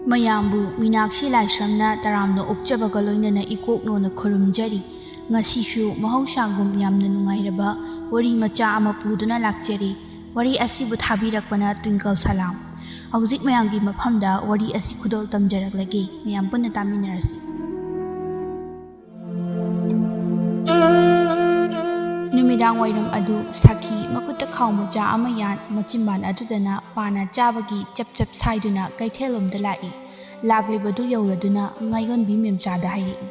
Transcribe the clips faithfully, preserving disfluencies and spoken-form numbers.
ꯃꯌꯥꯝꯕꯨ ꯃꯤꯅꯥꯛꯁꯤ ꯂꯥꯏꯁ꯭ꯔꯝꯅ ꯇꯔꯥꯝꯅ ꯑꯣꯛꯆꯕꯒ ꯂꯣꯏꯅꯅ ꯏꯀꯣꯛꯅꯣꯅ ꯈꯨꯔꯨꯝꯖꯔꯤ꯫ ꯉꯁꯤꯁꯨ ꯃꯍꯧꯁꯥꯒꯨꯝ ꯌꯥꯝꯅ ꯅꯨꯡꯉꯥꯏꯔꯕ ꯋꯥꯔꯤ ꯃꯆꯥ ꯑꯃ ꯄꯨꯗꯨꯅ ꯂꯥꯛꯆꯔꯤ꯫ ꯋꯥꯔꯤ ꯑꯁꯤꯕꯨ ꯊꯥꯕꯤꯔꯛꯄꯅ ꯇ꯭ꯋꯤꯡꯀꯜ ꯁꯂꯥꯝ꯫ ꯍꯧꯖꯤꯛ ꯃꯌꯥꯝꯒꯤ ꯃꯐꯝꯗ ꯋꯥꯔꯤ ꯑꯁꯤ ꯈꯨꯗꯣꯜ ꯇꯝꯖꯔꯛꯂꯒꯦ꯫ ꯃꯌꯥꯝ ꯄꯨꯟꯅ ꯇꯥꯃꯤꯟꯅꯔꯁꯤ꯫ ꯅꯨꯃꯤꯗꯥꯡ ꯋꯥꯏꯔꯝ ꯑꯗꯨ ꯁꯥꯈꯤ ꯃꯈꯨꯠꯇ ꯈꯥꯎ ꯃꯆꯥ ꯑꯃ ꯌꯥꯟ, ꯃꯆꯤꯟꯕꯥꯟ ꯑꯗꯨꯗꯅ ꯄꯥꯅ ꯆꯥꯕꯒꯤ ꯆꯞ ꯆꯞ ꯁꯥꯏꯗꯨꯅ ꯀꯩꯊꯦꯜꯂꯣꯝꯗ ꯂꯥꯛꯏ꯫ ꯂꯥꯛꯂꯤꯕꯗꯨ ꯌꯧꯔꯗꯨꯅ ꯉꯥꯌꯣꯟꯕꯤ ꯃꯦꯝꯆꯥꯗ ꯍꯥꯏꯔꯛꯏ,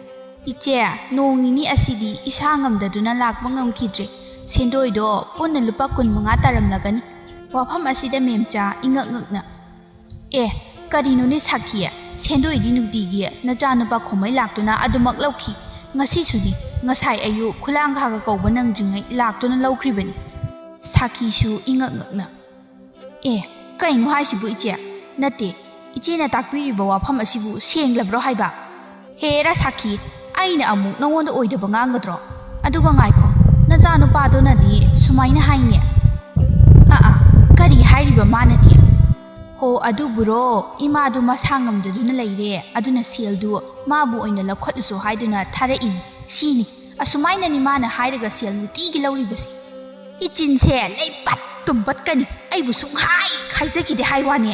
"ꯏꯆꯦ, ꯅꯣꯡ ꯅꯤꯅꯤ ꯑꯁꯤꯗꯤ ꯏꯁꯥ ꯉꯝꯗꯗꯨꯅ ꯂꯥꯛꯄ ꯉꯝꯈꯤꯗ꯭ꯔꯦ꯫ ꯁꯦꯟꯗꯣꯏꯗꯣ ꯄꯨꯟꯅ ꯂꯨꯄꯥ ꯀꯨꯟ ꯃꯉꯥ ꯇꯥꯔꯝꯂꯒꯅꯤ꯫" ꯋꯥꯐꯝ ꯑꯁꯤꯗ ꯃꯦꯝꯆꯥ ꯏꯉꯛ ꯉꯛꯅ, "ꯑꯦ, ꯀꯔꯤꯅꯣꯅꯦ ꯁꯥꯈꯤ? ꯁꯦꯟꯗꯣꯏꯗꯤ ꯅꯨꯡꯇꯤꯒꯤ ꯅꯆꯥꯅꯨꯄꯥ ꯈꯣꯃꯩ ꯂꯥꯛꯇꯨꯅ ꯑꯗꯨꯃꯛ ꯂꯧꯈꯤ꯫ ꯉꯁꯤꯁꯨꯅꯤ, ꯉꯁꯥꯏ ꯑꯌꯨꯛ ꯈꯨꯂꯥꯡꯈꯥꯒ ꯀꯧꯕ ꯅꯪꯗ꯭ꯔꯤꯉꯩ ꯂꯥꯛꯇꯨꯅ ꯂꯧꯈ꯭ꯔꯤꯕꯅꯤ꯫" ꯁꯥꯈꯤꯁꯨ ꯏꯉꯛ ꯉꯛꯅ, "ꯑꯦ, ꯀꯩꯅꯣ ꯍꯥꯏꯁꯤꯕꯨ ꯏꯆꯦ? ꯅꯠꯇꯦ, ꯏꯆꯦꯅ ꯇꯥꯛꯄꯤꯔꯤꯕ ꯋꯥꯐꯝ ꯑꯁꯤꯕꯨ ꯁꯦꯡꯂꯕ꯭ꯔꯣ ꯍꯥꯏꯕ?" "ꯍꯦꯔꯥ ꯁꯥꯈꯤ, ꯑꯩꯅ ꯑꯃꯨꯛ ꯅꯉꯣꯟꯗ ꯑꯣꯏꯗꯕ ꯉꯥꯡꯒꯗ꯭ꯔꯣ? ꯑꯗꯨꯒ ꯉꯥꯏꯈꯣ, ꯅꯆꯥꯅꯨꯄꯥꯗꯨꯅꯗꯤ ꯁꯨꯃꯥꯏꯅ ꯍꯥꯏꯅꯦ꯫" "ꯑꯥ ꯑꯥ, ꯀꯔꯤ ꯍꯥꯏꯔꯤꯕ ꯃꯥꯅꯗꯤ?" "ꯍꯣ, ꯑꯗꯨꯕꯨꯔꯣ, ꯏꯃꯥꯗꯨ ꯃꯁꯥ ꯉꯝꯗꯗꯨꯅ ꯂꯩꯔꯦ, ꯑꯗꯨꯅ ꯁꯦꯜꯗꯨ ꯃꯥꯕꯨ ꯑꯣꯏꯅ ꯂꯧꯈꯠꯂꯨꯁꯨ ꯍꯥꯏꯗꯨꯅ ꯊꯥꯔꯛꯏꯅꯤ, ꯁꯤꯅꯤ꯫ ꯑꯁꯨꯃꯥꯏꯅꯅꯤ ꯃꯥꯅ ꯍꯥꯏꯔꯒ ꯁꯦꯜ ꯅꯨꯡꯇꯤꯒꯤ ꯂꯧꯔꯤꯕꯁꯦ꯫ ꯏꯆꯤꯟꯁꯦ ꯂꯩꯄꯠ ꯇꯨꯝꯄꯠꯀꯅꯤ, ꯑꯩꯕꯨ ꯁꯨꯡꯍꯥꯏ ꯍꯥꯏꯖꯈꯤꯗꯦ ꯍꯥꯏ ꯋꯥꯅꯦ꯫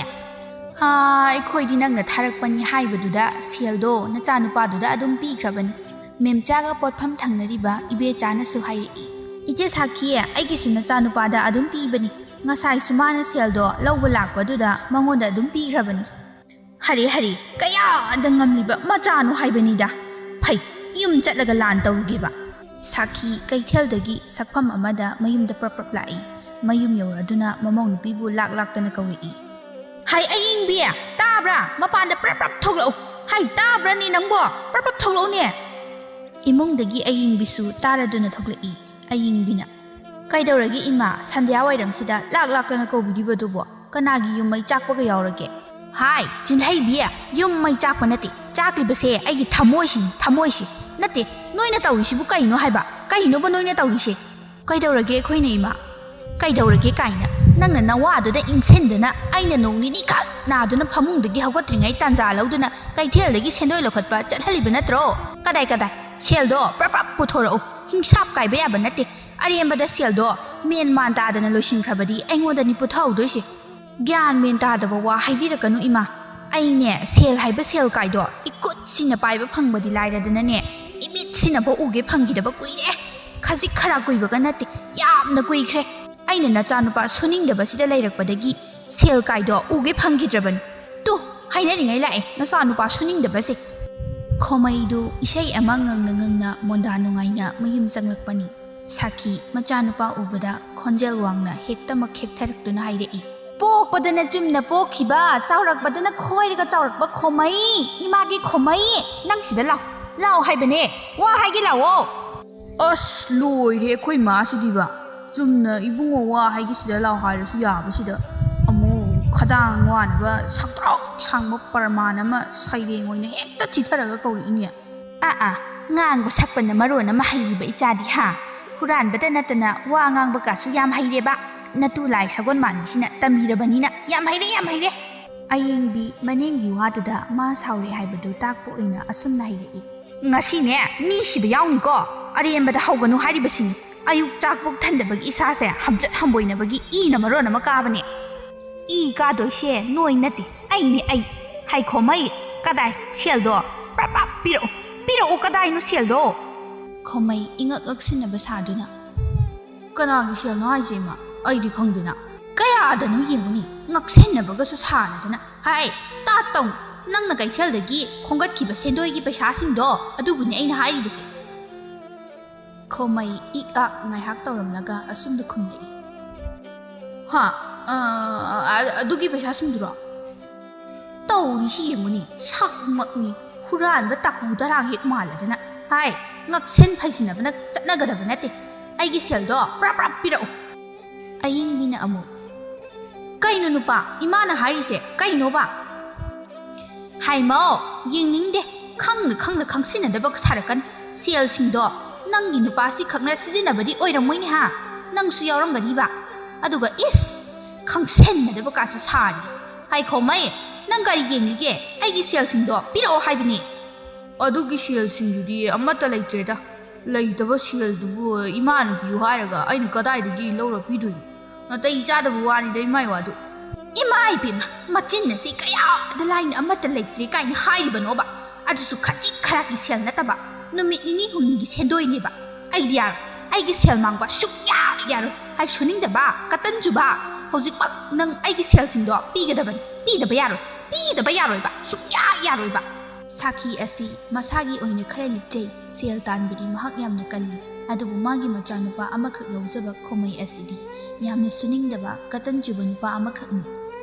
ꯑꯥ, ꯑꯩꯈꯣꯏꯗꯤ ꯅꯪꯅ ꯊꯥꯔꯛꯄꯅꯤ ꯍꯥꯏꯕꯗꯨꯗ ꯁꯦꯜꯗꯣ ꯅꯆꯥꯅꯨꯄꯥꯗꯨꯗ ꯑꯗꯨꯝ ꯄꯤꯈ꯭ꯔꯕꯅꯤ꯫" ꯃꯦꯝꯆꯥꯒ ꯄꯣꯠꯐꯝ ꯊꯪꯅꯔꯤꯕ ꯏꯕꯦꯆꯥꯅꯁꯨ ꯍꯥꯏꯔꯛꯏ, "ꯏꯆꯦ ꯁꯥꯈꯤ, ꯑꯩꯒꯤꯁꯨ ꯅꯆꯥꯅꯨꯄꯥꯗ ꯑꯗꯨꯝ ꯄꯤꯕꯅꯤ꯫ ꯉꯁꯥꯏꯁꯨ ꯃꯥꯅ ꯁꯦꯜꯗꯣ ꯂꯧꯕ ꯂꯥꯛꯄꯗꯨꯗ ꯃꯉꯣꯟꯗ ꯑꯗꯨꯝ ꯄꯤꯈ꯭ꯔꯕꯅꯤ꯫" "ꯍꯔꯦ ꯍꯔꯦ, ꯀꯌꯥꯗ ꯉꯝꯂꯤꯕ ꯃꯆꯥꯅꯣ ꯍꯥꯏꯕꯅꯤꯗ꯫ ꯐꯩ, ꯌꯨꯝ ꯆꯠꯂꯒ ꯂꯥꯟ ꯇꯧꯔꯨꯒꯦꯕ꯫" ꯁꯥꯈꯤ ꯀꯩꯊꯦꯜꯗꯒꯤ ꯁꯛꯐꯝ ꯑꯃꯗ ꯃꯌꯨꯝꯗ ꯄ꯭ꯔꯞ ꯄ꯭ꯔꯞ ꯂꯥꯛꯏ꯫ ꯃꯌꯨꯝ ꯌꯧꯔꯗꯨꯅ ꯃꯃꯧ ꯅꯨꯄꯤꯕꯨ ꯂꯥꯛ ꯂꯥꯛꯇꯅ ꯀꯧꯔꯛꯏ꯫ "ꯍꯩ ꯑꯌꯤꯡꯕꯤ, ꯇꯥꯕ꯭ꯔꯥ? ꯃꯄꯥꯟꯗ ꯄ꯭ꯔꯞ ꯄ꯭ꯔꯞ ꯊꯣꯛꯂꯛꯎ꯫ ꯍꯩ, ꯇꯥꯕ꯭ꯔꯥꯅꯦ ꯅꯪꯕꯣ? ꯄ꯭ꯔꯞ ꯄ꯭ꯔꯞ ꯊꯣꯛꯂꯛꯎꯅꯦ꯫" ꯏꯃꯨꯡꯗꯒꯤ ꯑꯌꯤꯡꯕꯤꯁꯨ ꯇꯥꯔꯗꯨꯅ ꯊꯣꯛꯂꯛꯏ꯫ ꯑꯌꯤꯡꯕꯤꯅ, "ꯀꯩꯗꯧꯔꯒꯦ ꯏꯃꯥ, ꯁꯟꯙ꯭ꯌꯥ ꯋꯥꯏꯔꯝꯁꯤꯗ ꯂꯥꯛ ꯂꯥꯛꯇꯅ ꯀꯧꯕꯤꯔꯤꯕꯗꯨꯕꯣ? ꯀꯅꯥꯒꯤ ꯌꯨꯝ ꯃꯩ ꯆꯥꯛꯄꯒ ꯌꯥꯎꯔꯒꯦ?" "ꯍꯥꯏ, ꯆꯤꯟꯍꯩꯕꯤ, ꯌꯨꯝ ꯃꯩ ꯆꯥꯛꯄ ꯅꯠꯇꯦ, ꯆꯥꯛꯂꯤꯕꯁꯦ ꯑꯩꯒꯤ ꯊꯃꯣꯏꯁꯤꯅꯤ, ꯊꯃꯣꯏꯁꯤ꯫ ꯅꯠꯇꯦ, ꯅꯣꯏꯅ ꯇꯧꯔꯤꯁꯤꯕꯨ ꯀꯩꯅꯣ ꯍꯥꯏꯕ? ꯀꯩꯅꯣꯕ ꯅꯣꯏꯅ ꯇꯧꯔꯤꯁꯦ?" "ꯀꯩꯗꯧꯔꯒꯦ ꯑꯩꯈꯣꯏꯅ ꯏꯃꯥ? ꯀꯩꯗꯧꯔꯒꯦ ꯀꯥꯏꯅ? ꯅꯪꯅ ꯅꯋꯥꯗꯨꯗ ꯏꯟꯁꯤꯟꯗꯨꯅ ꯑꯩꯅ ꯅꯣꯡ ꯅꯤꯅꯤꯈꯛ ꯅꯥꯗꯨꯅ ꯐꯃꯨꯡꯗꯒꯤ ꯍꯧꯒꯠꯇ꯭ꯔꯤꯉꯩ ꯇꯥꯟꯖꯥ ꯂꯧꯗꯨꯅ ꯀꯩꯊꯦꯜꯗꯒꯤ ꯁꯦꯟꯗꯣꯏ ꯂꯧꯈꯠꯄ ꯆꯠꯍꯜꯂꯤꯕ ꯅꯠꯇ꯭ꯔꯣ? ꯀꯗꯥꯏ ꯀꯗꯥꯏ? ꯁꯦꯜꯗꯣ ꯄ꯭ꯔꯞ ꯄ꯭ꯔꯞ ꯄꯨꯊꯣꯔꯛꯎ꯫ ꯍꯤꯡꯁꯥꯞ ꯀꯥꯏꯕ ꯌꯥꯕ ꯅꯠꯇꯦ꯫ ꯑꯔꯦꯝꯕꯗ ꯁꯦꯜꯗꯣ ꯃꯦꯟ ꯃꯥꯟ ꯇꯥꯗꯅ ꯂꯣꯏꯁꯤꯟꯈ꯭ꯔꯕꯗꯤ ꯑꯩꯉꯣꯟꯗꯅꯤ ꯄꯨꯊꯍꯧꯗꯣꯏꯁꯦ꯫ ꯒ꯭ꯌꯥꯟ ꯃꯦꯟ ꯇꯥꯗꯕ ꯋꯥ ꯍꯥꯏꯕꯤꯔꯛꯀꯅꯨ ꯏꯃꯥ꯫ ꯑꯩꯅꯦ, ꯁꯦꯜ ꯍꯥꯏꯕ ꯁꯦꯜ ꯀꯥꯏꯗꯣ ꯏꯈꯨꯠꯁꯤꯅ ꯄꯥꯏꯕ ꯐꯪꯕꯗꯤ ꯂꯥꯏꯔꯗꯅꯅꯦ, ꯏꯃꯤꯠꯁꯤꯅꯐꯥꯎ ꯎꯒꯦ ꯐꯪꯈꯤꯗꯕ ꯀꯨꯏꯔꯦ꯫ ꯈꯖꯤꯛ ꯈꯔ ꯀꯨꯏꯕꯒ ꯅꯠꯇꯦ, ꯌꯥꯝꯅ ꯀꯨꯏꯈ꯭ꯔꯦ꯫ ꯑꯩꯅ ꯅꯆꯥꯅꯨꯄꯥ ꯁꯨꯅꯤꯡꯗꯕꯁꯤꯗ ꯂꯩꯔꯛꯄꯗꯒꯤ ꯁꯦꯜ ꯀꯥꯏꯗꯣ ꯎꯒꯦ ꯐꯪꯈꯤꯗ꯭ꯔꯕꯅꯤ꯫ ꯇꯨ, ꯍꯥꯏꯅꯔꯤꯉꯩ ꯂꯥꯛꯑꯦ ꯅꯆꯥꯅꯨꯄꯥ ꯁꯨꯅꯤꯡꯗꯕꯁꯦ꯫ ꯈꯣꯃꯩꯗꯨ ꯏꯁꯩ ꯑꯃ ꯉꯪꯅ ꯉꯪꯅ ꯃꯣꯟꯗꯥ ꯅꯨꯡꯉꯥꯏꯅ ꯃꯌꯨꯝ ꯆꯪꯂꯛꯄꯅꯤ꯫ ꯁꯥꯈꯤ ꯃꯆꯥꯅꯨꯄꯥ ꯎꯕꯗ ꯈꯣꯟꯖꯦꯜ ꯋꯥꯡꯅ ꯍꯦꯛꯇꯃꯛ ꯍꯦꯛꯊꯔꯛꯇꯨꯅ ꯍꯥꯏꯔꯛꯏ, "ꯄꯣꯛꯄꯗꯅ ꯆꯨꯝꯅ ꯄꯣꯛꯈꯤꯕ, ꯆꯥꯎꯔꯛꯄꯗꯅ ꯈꯣꯏꯔꯒ ꯆꯥꯎꯔꯛꯄ ꯈꯣꯃꯩ, ꯏꯃꯥꯒꯤ ꯈꯣꯃꯩ, ꯅꯪ ꯁꯤꯗ ꯂꯥꯎ, ꯂꯥꯎ ꯍꯥꯏꯕꯅꯦ, ꯋꯥ ꯍꯥꯏꯒꯦ ꯂꯥꯛꯑꯣ!" ꯑꯁ, ꯂꯣꯏꯔꯦ ꯑꯩꯈꯣꯏ ꯃꯥꯁꯤꯗꯤꯕ꯫ ꯆꯨꯝꯅ ꯏꯕꯨꯡꯉꯣ ꯋꯥ ꯍꯥꯏꯒꯦ ꯁꯤꯗ ꯂꯥꯎ ꯍꯥꯏꯔꯁꯨ ꯌꯥꯕꯁꯤꯗ, ꯑꯃꯨꯛ ꯈꯗꯥꯡ ꯋꯥꯅꯕ ꯁꯛꯇ꯭ꯔꯥꯎ ꯁꯥꯡꯕ ꯄꯔꯃꯥꯟ ꯑꯃ ꯁꯩꯔꯦꯡ ꯑꯣꯏꯅ ꯍꯦꯛꯇ ꯊꯤꯊꯔꯒ ꯀꯧꯔꯛꯏꯅꯦ꯫ ꯑꯥ ꯑꯥ, ꯉꯥꯡꯕ ꯁꯛꯄꯅ ꯃꯔꯣꯟ ꯑꯃ ꯍꯩꯔꯤꯕ ꯏꯆꯥꯗꯤ ꯍꯥ? ꯍꯨꯔꯥꯟꯕꯇ ꯅꯠꯇꯅ ꯋꯥ ꯉꯥꯡꯕ ꯀꯥꯁꯨ ꯌꯥꯝ ꯍꯩꯔꯦꯕ꯫ ꯅꯇꯨ ꯂꯥꯏ ꯁꯒꯣꯜ ꯃꯥꯟꯕꯤꯁꯤꯅ ꯇꯝꯕꯤꯔꯕꯅꯤꯅ ꯌꯥꯝ ꯍꯩꯔꯦ, ꯌꯥꯝ ꯍꯩꯔꯦ꯫ ꯑꯌꯦꯡꯕꯤ ꯃꯅꯦꯝꯒꯤ ꯋꯥꯗꯨꯗ ꯃꯥ ꯁꯥꯎꯔꯦ ꯍꯥꯏꯕꯗꯨ ꯇꯥꯛꯄ ꯑꯣꯏꯅ ꯑꯁꯨꯝꯅ ꯍꯩꯔꯛꯏ, "ꯉꯁꯤꯅꯦ ꯃꯤ ꯁꯤꯕ ꯌꯥꯎꯅꯤꯀꯣ, ꯑꯔꯦꯝꯕꯗ ꯍꯧꯒꯅꯨ ꯍꯥꯏꯔꯤꯕꯁꯤꯅꯤ꯫ ꯑꯌꯨꯛ ꯆꯥꯛ ꯄꯨꯛ ꯊꯟꯗꯕꯒꯤ ꯏꯁꯥꯁꯦ ꯍꯝꯆꯠ ꯍꯝꯕꯣꯏꯅꯕꯒꯤ ꯏꯅ ꯃꯔꯣꯟ ꯑꯃ ꯀꯥꯕꯅꯦ꯫ ꯏ ꯀꯥꯗꯣꯏꯁꯦ ꯅꯣꯏ ꯅꯠꯇꯦ, ꯑꯩꯅꯦ ꯑꯩ꯫ ꯍꯥꯏ ꯈꯣꯃꯩ, ꯀꯗꯥꯏ ꯁꯦꯜꯗꯣ? ꯄ꯭ꯔꯞ ꯄ꯭ꯔꯞ ꯄꯤꯔꯛꯎ, ꯄꯤꯔꯛꯎ, ꯀꯗꯥꯏꯅꯣ ꯁꯦꯜꯗꯣ?" ꯈꯣꯃꯩ ꯏꯉꯛ ꯉꯛꯁꯤꯟꯅꯕ ꯁꯥꯗꯨꯅ, "ꯀꯅꯥꯒꯤ ꯁꯦꯜꯅꯣ ꯍꯥꯏꯁꯦ ꯏꯃꯥ? ꯑꯩꯗꯤ ꯈꯪꯗꯦꯅ꯫ ꯀꯌꯥꯗꯅꯣ ꯌꯦꯡꯉꯨꯅꯤ, ꯉꯛꯁꯤꯟꯅꯕꯒꯁꯨ ꯁꯥꯔꯗꯅ꯫ ꯍꯥꯏ, ꯇꯥꯠ ꯇꯧ, ꯅꯪꯅ ꯀꯩꯊꯦꯜꯗꯒꯤ ꯈꯣꯝꯒꯠꯈꯤꯕ ꯁꯦꯟꯗꯣꯏꯒꯤ ꯄꯩꯁꯥꯁꯤꯡꯗꯣ, ꯑꯗꯨꯕꯨꯅꯦ ꯑꯩꯅ ꯍꯥꯏꯔꯤꯕꯁꯦ꯫" ꯈꯣꯃꯩ ꯏꯛ ꯑꯥꯛ ꯉꯥꯏꯍꯥꯛ ꯇꯧꯔꯝꯂꯒ ꯑꯁꯨꯝꯅ ꯈꯨꯝꯂꯛꯏ, "ꯍꯥ? ꯑ, ꯑ, ꯑꯗꯨꯒꯤ ꯄꯩꯁꯥꯁꯤꯡꯗꯨꯔꯣ? ꯇꯧꯔꯤꯁꯤ ꯌꯦꯡꯉꯨꯅꯤ, ꯁꯛꯃꯛꯅꯤ ꯍꯨꯔꯥꯟꯕ ꯇꯥꯀꯨ ꯇꯔꯥꯡ ꯍꯦꯛ ꯃꯥꯜꯂꯗꯅ꯫ ꯍꯥꯏ, ꯉꯛꯁꯦꯟ ꯐꯩꯁꯤꯟꯅꯕꯅ ꯆꯠꯅꯒꯗꯕ ꯅꯠꯇꯦ꯫ ꯑꯩꯒꯤ ꯁꯦꯜꯗꯣ ꯄ꯭ꯔꯞ ꯄ꯭ꯔꯞ ꯄꯤꯔꯛꯎ꯫" ꯑꯌꯤꯡꯕꯤꯅ ꯑꯃꯨꯛ, "ꯀꯩꯅꯣ ꯅꯨꯄꯥ, ꯏꯃꯥꯅ ꯍꯥꯏꯔꯤꯁꯦ ꯀꯩꯅꯣꯕ?" "ꯍꯥꯏꯃꯧ, ꯌꯦꯡꯅꯤꯡꯗꯦ꯫ ꯈꯪꯅ ꯈꯪꯅ ꯈꯪꯁꯤꯟꯅꯗꯕꯒ ꯁꯥꯔꯛꯀꯅꯤ꯫ ꯁꯦꯜꯁꯤꯡꯗꯣ ꯅꯪꯒꯤ ꯅꯨꯄꯥꯁꯤ ꯈꯛꯅ ꯁꯤꯖꯤꯟꯅꯕꯗꯤ ꯑꯣꯏꯔꯝꯃꯣꯏꯅꯦ ꯍꯥ? ꯅꯪꯁꯨ ꯌꯥꯎꯔꯝꯒꯅꯤꯕ꯫ ꯑꯗꯨꯒ ꯏꯁ!" ꯁꯦꯟꯅꯗꯕ ꯀꯥꯁꯨ ꯁꯥꯔꯤ꯫ ꯍꯥꯏ ꯈꯣꯃꯩ, ꯅꯪ ꯀꯔꯤ ꯌꯦꯡꯂꯤꯒꯦ? ꯑꯩꯒꯤ ꯁꯦꯜꯁꯤꯡꯗꯣ ꯄꯤꯔꯛꯑꯣ ꯍꯥꯏꯕꯅꯤ꯫ ꯑꯗꯨꯒꯤ ꯁꯦꯜꯁꯤꯡꯗꯨꯗꯤ ꯑꯃꯠꯇ ꯂꯩꯇ꯭ꯔꯦꯗ꯫ ꯂꯩꯇꯕ ꯁꯦꯜꯗꯨꯕꯨ ꯏꯃꯥꯅ ꯄꯤꯌꯨ ꯍꯥꯏꯔꯒ ꯑꯩꯅ ꯀꯗꯥꯏꯗꯒꯤ ꯂꯧꯔ ꯄꯤꯗꯣꯏꯅꯣ? ꯅꯥꯇꯩ ꯆꯥꯗꯕ ꯋꯥꯅꯤꯗ ꯏꯃꯥ ꯏꯋꯥꯗꯨ꯫ ꯏꯃꯥ ꯏꯕꯦꯝꯃ, ꯃꯆꯤꯟ ꯑꯁꯤ ꯀꯌꯥꯗ ꯂꯥꯏꯅ ꯑꯃꯠꯇ ꯂꯩꯇ꯭ꯔꯦ ꯀꯥꯏꯅ ꯍꯥꯏꯔꯤꯕꯅꯣꯕ? ꯑꯗꯨꯁꯨ ꯈꯖꯤꯛ ꯈꯔꯥꯛꯀꯤ ꯁꯦꯜ ꯅꯠꯇꯕ, ꯅꯨꯃꯤꯠ ꯅꯤꯅꯤ ꯍꯨꯝꯅꯤꯒꯤ ꯁꯦꯟꯗꯣꯏꯅꯦꯕ꯫ ꯑꯩꯗꯤ ꯌꯥꯔꯣꯏ, ꯑꯩꯒꯤ ꯁꯦꯜ ꯃꯥꯡꯕ ꯁꯨꯛꯌꯥ ꯌꯥꯔꯣꯏ꯫ ꯍꯥꯏ ꯁꯨꯅꯤꯡꯗꯕ, ꯀꯇꯟ ꯆꯨꯕ, ꯍꯧꯖꯤꯛꯃꯛ ꯅꯪ ꯑꯩꯒꯤ ꯁꯦꯜꯁꯤꯡꯗꯣ ꯄꯤꯒꯗꯕꯅꯤ꯫ ꯄꯤꯗꯕ ꯌꯥꯔꯣꯏ, ꯄꯤꯗꯕ ꯌꯥꯔꯣꯏꯕ, ꯁꯨꯛꯌꯥ ꯌꯥꯔꯣꯏꯕ꯫ ꯁꯥꯈꯤ ꯑꯁꯤ ꯃꯁꯥꯒꯤ ꯑꯣꯏꯅ ꯈꯔ ꯂꯤꯛꯆꯩ, ꯁꯦꯜ ꯇꯥꯟꯕꯗꯤ ꯃꯍꯥꯛ ꯌꯥꯝꯅ ꯀꯜꯂꯤ꯫ ꯑꯗꯨꯕꯨ ꯃꯥꯒꯤ ꯃꯆꯥꯅꯨꯄꯥ ꯑꯃꯈꯛ ꯌꯥꯎꯖꯕ ꯈꯣꯃꯩ ꯑꯁꯤꯗꯤ ꯌꯥꯝꯅ ꯁꯨꯅꯤꯡꯗꯕ, ꯀꯇꯟ ꯆꯨꯕ ꯅꯨꯄꯥ ꯑꯃꯈꯛꯅꯤ꯫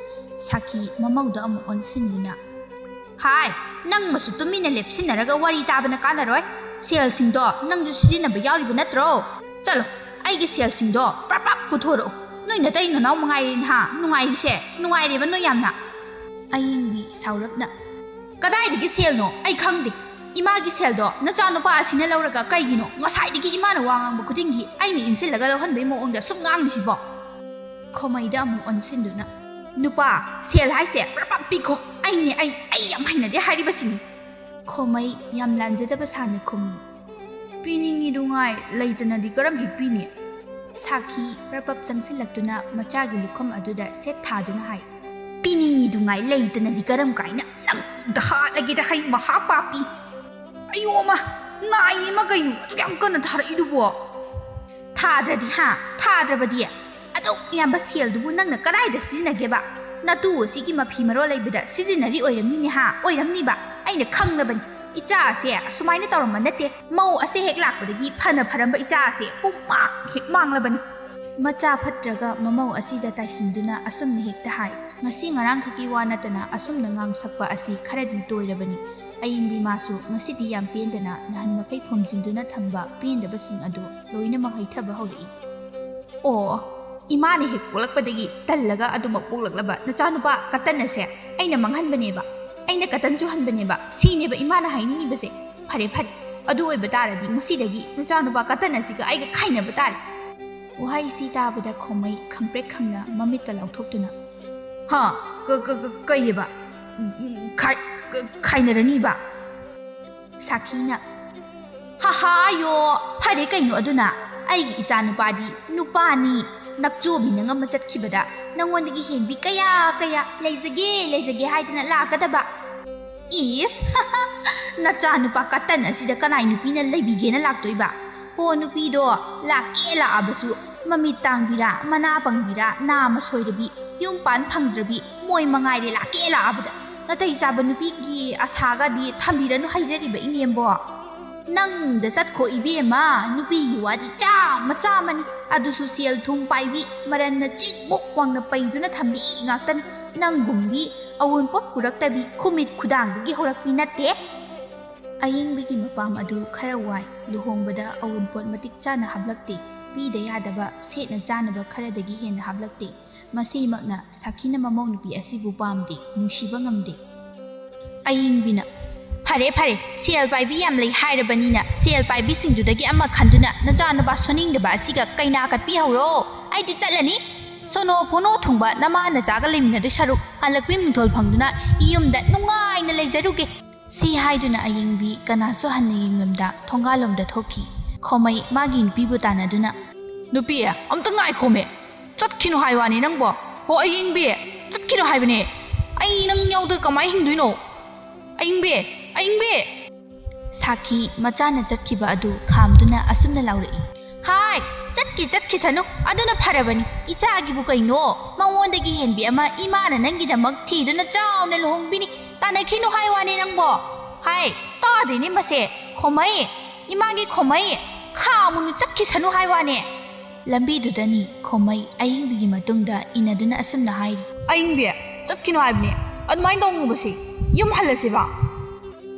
ꯁꯥꯈꯤ ꯃꯃꯧꯗ ꯑꯃꯨꯛ ꯑꯣꯟꯁꯤꯟꯗꯨꯅ, "ꯍꯥꯏ, ꯅꯪ ꯃꯁꯨ ꯇꯨꯃꯤꯟꯅ ꯂꯦꯞꯁꯤꯟꯅꯔꯒ ꯋꯥꯔꯤ ꯇꯥꯕꯅ ꯀꯥꯟꯅꯔꯣꯏ꯫ ꯁꯦꯜꯁꯤꯡꯗꯣ ꯅꯪꯁꯨ ꯁꯤꯖꯤꯟꯅꯕ ꯌꯥꯎꯔꯤꯕ ꯅꯠꯇ꯭ꯔꯣ? ꯆꯠꯂꯣ, ꯑꯩꯒꯤ ꯁꯦꯜꯁꯤꯡꯗꯣ ꯄ꯭ꯔꯞ ꯄ꯭ꯔꯞ ꯄꯨꯊꯣꯔꯛꯑꯣ꯫ ꯅꯣꯏ ꯅꯇꯩ ꯅꯅꯥꯎ ꯃꯉꯥꯏꯔꯦ ꯅꯍꯥ ꯅꯨꯡꯉꯥꯏꯔꯤꯁꯦ, ꯅꯨꯡꯉꯥꯏꯔꯦꯕ ꯅꯣꯏ ꯌꯥꯝꯅ꯫" ꯑꯌꯤꯡꯕꯤ ꯁꯥꯎꯔꯞꯅ, "ꯀꯗꯥꯏꯗꯒꯤ ꯁꯦꯜꯅꯣ? ꯑꯩ ꯈꯪꯗꯦ꯫ ꯏꯃꯥꯒꯤ ꯁꯦꯜꯗꯣ ꯅꯆꯥꯅꯨꯄꯥ ꯑꯁꯤꯅ ꯂꯧꯔꯒ ꯀꯩꯒꯤꯅꯣ ꯉꯁꯥꯏꯗꯒꯤ ꯏꯃꯥꯅ ꯋꯥ ꯉꯥꯡꯕ ꯈꯨꯗꯤꯡꯒꯤ ꯑꯩꯅ ꯏꯟꯁꯤꯜꯂꯒ ꯂꯧꯍꯟꯕꯒꯤ ꯃꯑꯣꯡꯗ ꯁꯨꯝ ꯉꯥꯡꯂꯤꯁꯤꯕꯣ?" ꯈꯣꯃꯩꯗ ꯑꯃꯨꯛ ꯑꯣꯟꯁꯤꯟꯗꯨꯅ, "ꯅꯨꯄꯥ, ꯁꯦꯜ ꯍꯥꯏꯁꯦ ꯄ꯭ꯔꯞ ꯄ꯭ꯔꯞ ꯄꯤꯈꯣ꯫ ꯑꯩꯅꯦ, ꯑꯩ, ꯑꯩ ꯌꯥꯝ ꯍꯩꯅꯗꯦ ꯍꯥꯏꯔꯤꯕꯁꯤꯅꯤ꯫" ꯈꯣꯃꯩ ꯌꯥꯝ ꯂꯥꯟꯖꯗꯕ ꯁꯥꯅ ꯈꯨꯝꯃꯤ, "ꯄꯤꯅꯤꯡꯉꯤꯗꯨ ꯉꯥꯏ, ꯂꯩꯇꯅꯗꯤ ꯀꯔꯝ ꯍꯦꯛ ꯄꯤꯅꯤ?" ꯁꯥꯈꯤ ꯄ꯭ꯔꯞ ꯄ꯭ꯔꯞ ꯆꯪꯁꯤꯜꯂꯛꯇꯨꯅ ꯃꯆꯥꯒꯤ ꯂꯨꯈꯝ ꯑꯗꯨꯗ ꯁꯦꯠ ꯊꯥꯗꯨꯅ ꯍꯥꯏ, "ꯄꯤꯅꯤꯡꯉꯤꯗꯨ ꯉꯥꯏ, ꯂꯩꯇꯅꯗꯤ ꯀꯔꯝ ꯀꯥꯏꯅ? ꯅꯪ ꯗꯍꯥꯠꯂꯒꯦꯗ ꯍꯩ ꯃꯍꯥꯄꯥꯄꯤ!" "ꯑꯌꯣ ꯑꯃ, ꯅꯥꯏ ꯑꯃ ꯀꯩꯅꯣ ꯑꯗꯨꯛ ꯌꯥꯝ ꯀꯟꯅ ꯊꯥꯔꯛꯏꯗꯨꯕꯣ?" "ꯊꯥꯗ꯭ꯔꯗꯤ ꯍꯥ? ꯊꯥꯗ꯭ꯔꯕꯗꯤ? ꯑꯗꯨꯛ ꯌꯥꯝꯕ ꯁꯦꯜꯗꯨꯕꯨ ꯅꯪꯅ ꯀꯗꯥꯏꯗ ꯁꯤꯖꯤꯟꯅꯒꯦꯕ? ꯅꯇꯨ ꯑꯁꯤꯒꯤ ꯃꯐꯤ ꯃꯔꯣꯜ ꯂꯩꯕꯗ ꯁꯤꯖꯤꯟꯅꯔꯤ ꯑꯣꯏꯔꯝꯅꯤꯅꯦ ꯍꯥ? ꯑꯣꯏꯔꯝꯅꯤꯕ? ꯑꯩꯅ ꯈꯪꯂꯕꯅꯤ꯫ ꯏꯆꯥ ꯑꯁꯦ ꯑꯁꯨꯃꯥꯏꯅ ꯇꯧꯔꯝꯕ ꯅꯠꯇꯦ꯫ ꯃꯧ ꯑꯁꯦ ꯍꯦꯛ ꯂꯥꯛꯄꯗꯒꯤ ꯐꯅ ꯐꯔꯝꯕ ꯏꯆꯥ ꯑꯁꯦ ꯄꯨꯝꯃꯥꯡ ꯍꯦꯛ ꯃꯥꯡꯂꯕꯅꯤ꯫" ꯃꯆꯥ ꯐꯠꯇ꯭ꯔꯒ ꯃꯃꯧ ꯑꯁꯤꯗ ꯇꯥꯏꯁꯤꯟꯗꯨꯅ ꯑꯁꯨꯝꯅ ꯍꯦꯛꯇ ꯍꯥꯏ꯫ ꯉꯁꯤ ꯉꯔꯥꯡꯈꯛꯀꯤ ꯋꯥ ꯅꯠꯇꯅ ꯑꯁꯨꯝꯅ ꯉꯥꯡ ꯁꯛꯄ ꯑꯁꯤ ꯈꯔꯗꯤ ꯇꯣꯏꯔꯕꯅꯤ꯫ ꯑꯌꯤꯡꯕꯤ ꯃꯥꯁꯨ ꯉꯁꯤꯗꯤ ꯌꯥꯝ ꯄꯦꯟꯗꯅ ꯅꯍꯥꯟ ꯃꯈꯩ ꯐꯣꯝꯖꯤꯟꯗꯨꯅ ꯊꯝꯕ ꯄꯦꯟꯗꯕꯁꯤꯡ ꯑꯗꯨ ꯂꯣꯏꯅꯃꯛ ꯍꯩꯊꯕ ꯍꯧꯔꯛꯏ꯫ "ꯑꯣ, ꯏꯃꯥꯅ ꯍꯦꯛ ꯄꯣꯛꯂꯛꯄꯗꯒꯤ ꯇꯜꯂꯒ ꯑꯗꯨꯃꯛ ꯄꯣꯛꯂꯛꯂꯕ ꯅꯆꯥꯅꯨꯄꯥ ꯀꯇꯟ ꯑꯁꯦ ꯑꯩꯅ ꯃꯥꯡꯍꯟꯕꯅꯦꯕ, ꯑꯩꯅ ꯀꯇꯟ ꯆꯨꯍꯟꯕꯅꯦꯕ, ꯁꯤꯅꯦꯕ ꯏꯃꯥꯅ ꯍꯥꯏꯅꯤꯡꯉꯤꯕꯁꯦ꯫ ꯐꯔꯦ, ꯐꯔꯦ, ꯑꯗꯨ ꯑꯣꯏꯕ ꯇꯥꯔꯗꯤ ꯉꯁꯤꯗꯒꯤ ꯅꯆꯥꯅꯨꯄꯥ ꯀꯇꯟ ꯑꯁꯤꯒ ꯑꯩꯒ ꯈꯥꯏꯅꯕ ꯇꯥꯔꯦ꯫" ꯋꯥꯍꯩꯁꯤ ꯇꯥꯕꯗ ꯈꯣꯃꯩ ꯈꯪꯄ꯭ꯔꯦꯛ ꯈꯪꯅ ꯃꯃꯤꯠꯀ ꯂꯥꯎꯊꯣꯛꯇꯨꯅ, "ꯍꯥ? ꯀ-, ꯀ-, ꯀ-, ꯀꯩꯑꯕ? ꯈꯥꯏ-, ꯀ-, ꯈꯥꯏꯅꯔꯅꯤꯕ?" ꯁꯥꯈꯤꯅ, "ꯍꯥ ꯍꯥ, ꯑꯌꯣ, ꯐꯔꯦ ꯀꯩꯅꯣ ꯑꯗꯨꯅ? ꯑꯩꯒꯤ ꯏꯆꯥꯅꯨꯄꯥꯗꯤ ꯅꯨꯄꯥꯅꯤ, ꯅꯞꯆꯣꯕꯤ ꯅꯪ ꯑꯃ ꯆꯠꯈꯤꯕꯗ ꯅꯪꯉꯣꯟꯗꯒꯤ ꯍꯦꯟꯕꯤ ꯀꯌꯥ ꯀꯌꯥ ꯂꯩꯖꯒꯦ, ꯂꯩꯖꯒꯦ ꯍꯥꯏꯗꯅ ꯂꯥꯛꯀꯗꯕ꯫ ꯏꯁ, ꯅꯆꯥꯅꯨꯄꯥ ꯀꯇꯟ ꯑꯁꯤꯗ ꯀꯅꯥꯏ ꯅꯨꯄꯤꯅ ꯂꯩꯕꯤꯒꯦꯅ ꯂꯥꯛꯇꯣꯏꯕ? ꯍꯣ, ꯅꯨꯄꯤꯗꯣ ꯂꯥꯛꯀꯦ ꯂꯥꯛꯑꯕꯁꯨ ꯃꯃꯤꯠ ꯇꯥꯡꯕꯤꯔꯥ, ꯃꯅꯥ ꯄꯪꯕꯤꯔꯥ, ꯅꯥꯃ ꯁꯣꯏꯔꯕꯤ, ꯌꯨꯝ ꯄꯥꯟ ꯐꯪꯗ꯭ꯔꯕꯤ ꯃꯣꯏ ꯃꯉꯥꯏꯔꯦ ꯂꯥꯛꯀꯦ ꯂꯥꯛꯑꯕꯗ꯫ ꯅꯥꯇꯩ ꯆꯥꯕ ꯅꯨꯄꯤꯒꯤ ꯑꯁꯥꯒꯗꯤ ꯊꯝꯕꯤꯔꯅꯨ ꯍꯥꯏꯖꯔꯤꯕ ꯏꯅꯦꯝꯕꯣ꯫ ꯅꯪꯗ ꯆꯠꯈꯣ ꯏꯕꯦꯝꯃ, ꯅꯨꯄꯤꯒꯤ ꯋꯥꯗꯤ ꯆꯥꯝꯃ ꯆꯥꯝꯃꯅꯤ, ꯑꯗꯨꯁꯨ ꯁꯦꯜ ꯊꯨꯝ ꯄꯥꯏꯕꯤ, ꯃꯔꯟꯅ ꯆꯤꯛꯃꯨꯛ ꯋꯥꯡꯅ ꯄꯩꯗꯨꯅ ꯊꯝꯕꯤ ꯉꯥꯛꯇꯅꯤ꯫ ꯅꯪꯒꯨꯝꯕꯤ ꯑꯋꯨꯟꯄꯣꯠ ꯄꯨꯔꯛꯇꯕꯤ, ꯈꯨꯃꯤꯠ ꯈꯨꯗꯥꯡꯗꯒꯤ ꯍꯧꯔꯛꯄꯤ ꯅꯠꯇꯦ꯫" ꯑꯌꯤꯡꯕꯤꯒꯤ ꯃꯄꯥꯝ ꯑꯗꯨ ꯈꯔ ꯋꯥꯏ꯫ ꯂꯨꯍꯣꯡꯕꯗ ꯑꯋꯨꯟꯄꯣꯠ ꯃꯇꯤꯛ ꯆꯥꯅ ꯍꯥꯞꯂꯛꯇꯦ꯫ ꯄꯤꯗ ꯌꯥꯗꯕ, ꯁꯦꯠꯅ ꯆꯥꯅꯕ ꯈꯔꯗꯒꯤ ꯍꯦꯟꯅ ꯍꯥꯞꯂꯛꯇꯦ꯫ ꯃꯁꯤꯃꯛꯅ ꯁꯥꯈꯤꯅ ꯃꯃꯧ ꯅꯨꯄꯤ ꯑꯁꯤꯕꯨ ꯄꯥꯝꯗꯦ, ꯅꯨꯡꯁꯤꯕ ꯉꯝꯗꯦ꯫ ꯑꯌꯤꯡꯕꯤꯅ, "ꯐꯔꯦ, ꯐꯔꯦ, ꯁꯦꯜ ꯄꯥꯏꯕꯤ ꯌꯥꯝ ꯂꯩ ꯍꯥꯏꯔꯕꯅꯤꯅ, ꯁꯦꯜ ꯄꯥꯏꯕꯤꯁꯤꯡꯗꯨꯗꯒꯤ ꯑꯃ ꯈꯟꯗꯨꯅ ꯅꯆꯥꯅꯨꯄꯥ ꯁꯣꯟꯅꯤꯡꯗꯕ ꯑꯁꯤꯒ ꯀꯩꯅꯥ ꯀꯠꯄꯤꯍꯧꯔꯣ꯫ ꯑꯩꯗꯤ ꯆꯠꯂꯅꯤ꯫ ꯁꯣꯅꯣ ꯐꯣꯅꯣ ꯊꯨꯡꯕ ꯅꯃꯥ ꯅꯆꯥꯒ ꯂꯩꯃꯤꯟꯅꯗꯣꯏ ꯁꯔꯨꯛ ꯍꯜꯂꯛꯄꯤ ꯃꯤꯡꯊꯣꯜ ꯐꯪꯗꯨꯅ ꯌꯨꯝꯗ ꯅꯨꯡꯉꯥꯏꯅ ꯂꯩꯖꯔꯨꯒꯦ꯫" ꯁꯤ ꯍꯥꯏꯗꯨꯅ ꯑꯌꯤꯡꯕꯤ ꯀꯅꯥꯁꯨ ꯍꯟꯅ ꯌꯦꯡꯂꯝꯗ ꯊꯣꯡꯒꯥꯜꯂꯣꯝꯗ ꯊꯣꯛꯈꯤ꯫ ꯈꯣꯃꯩ ꯃꯥꯒꯤ ꯅꯨꯄꯤꯕꯨ ꯇꯥꯟꯅꯗꯨꯅ, "ꯅꯨꯄꯤ, ꯑꯝꯇ ꯉꯥꯏꯈꯣꯃꯦ꯫ ꯆꯠꯈꯤꯅꯨ ꯍꯥꯏ ꯋꯥꯅꯤ ꯅꯪꯕꯣ꯫ ꯍꯣ ꯑꯌꯤꯡꯕꯤ, ꯆꯠꯈꯤꯅꯨ ꯍꯥꯏꯕꯅꯦ꯫ ꯑꯩ ꯅꯪ ꯌꯥꯎꯗ ꯀꯃꯥꯏ ꯍꯤꯡꯗꯣꯏꯅꯣ? ꯑꯌꯤꯡꯕꯤ, ꯑꯌꯤꯡꯕꯤ!" ꯁꯥꯈꯤ ꯃꯆꯥꯅ ꯆꯠꯈꯤꯕ ꯑꯗꯨ ꯈꯥꯝꯗꯨꯅ ꯑꯁꯨꯝꯅ ꯂꯥꯎꯔꯛꯏ, "ꯍꯥꯏ, ꯆꯠꯀꯤ ꯆꯠꯈꯤꯁꯅꯨ, ꯑꯗꯨꯅ ꯐꯔꯕꯅꯤ꯫ ꯏꯆꯥꯒꯤꯕꯨ ꯀꯩꯅꯣ? ꯃꯉꯣꯟꯗꯒꯤ ꯍꯦꯟꯕꯤ ꯑꯃ ꯏꯃꯥꯅ ꯅꯪꯒꯤꯗꯃꯛ ꯊꯤꯗꯨꯅ ꯆꯥꯎꯅ ꯂꯨꯍꯣꯡꯕꯤꯅꯤ꯫ ꯇꯥꯟꯅꯈꯤꯅꯨ ꯍꯥꯏ ꯋꯥꯅꯤ ꯅꯪꯕꯣ꯫ ꯍꯥꯏ, ꯇꯥꯗꯦꯅꯦ ꯃꯁꯦ꯫ ꯈꯣꯃꯩ, ꯏꯃꯥꯒꯤ ꯈꯣꯃꯩ, ꯈꯥꯝꯃꯨꯅꯨ, ꯆꯠꯈꯤꯁꯅꯨ ꯍꯥꯏ ꯋꯥꯅꯦ꯫" ꯂꯝꯕꯤꯗꯨꯗꯅꯤ ꯈꯣꯃꯩ ꯑꯌꯤꯡꯕꯤꯒꯤ ꯃꯇꯨꯡꯗ ꯏꯟꯅꯗꯨꯅ ꯑꯁꯨꯝꯅ ꯍꯥꯏꯔꯤ, "ꯑꯌꯤꯡꯕꯤ, ꯆꯠꯈꯤꯅꯨ ꯍꯥꯏꯕꯅꯦ꯫ ꯑꯗꯨꯃꯥꯏꯅ ꯇꯧꯅꯨꯕꯁꯦ꯫ ꯌꯨꯝ ꯍꯜꯂꯁꯦꯕ꯫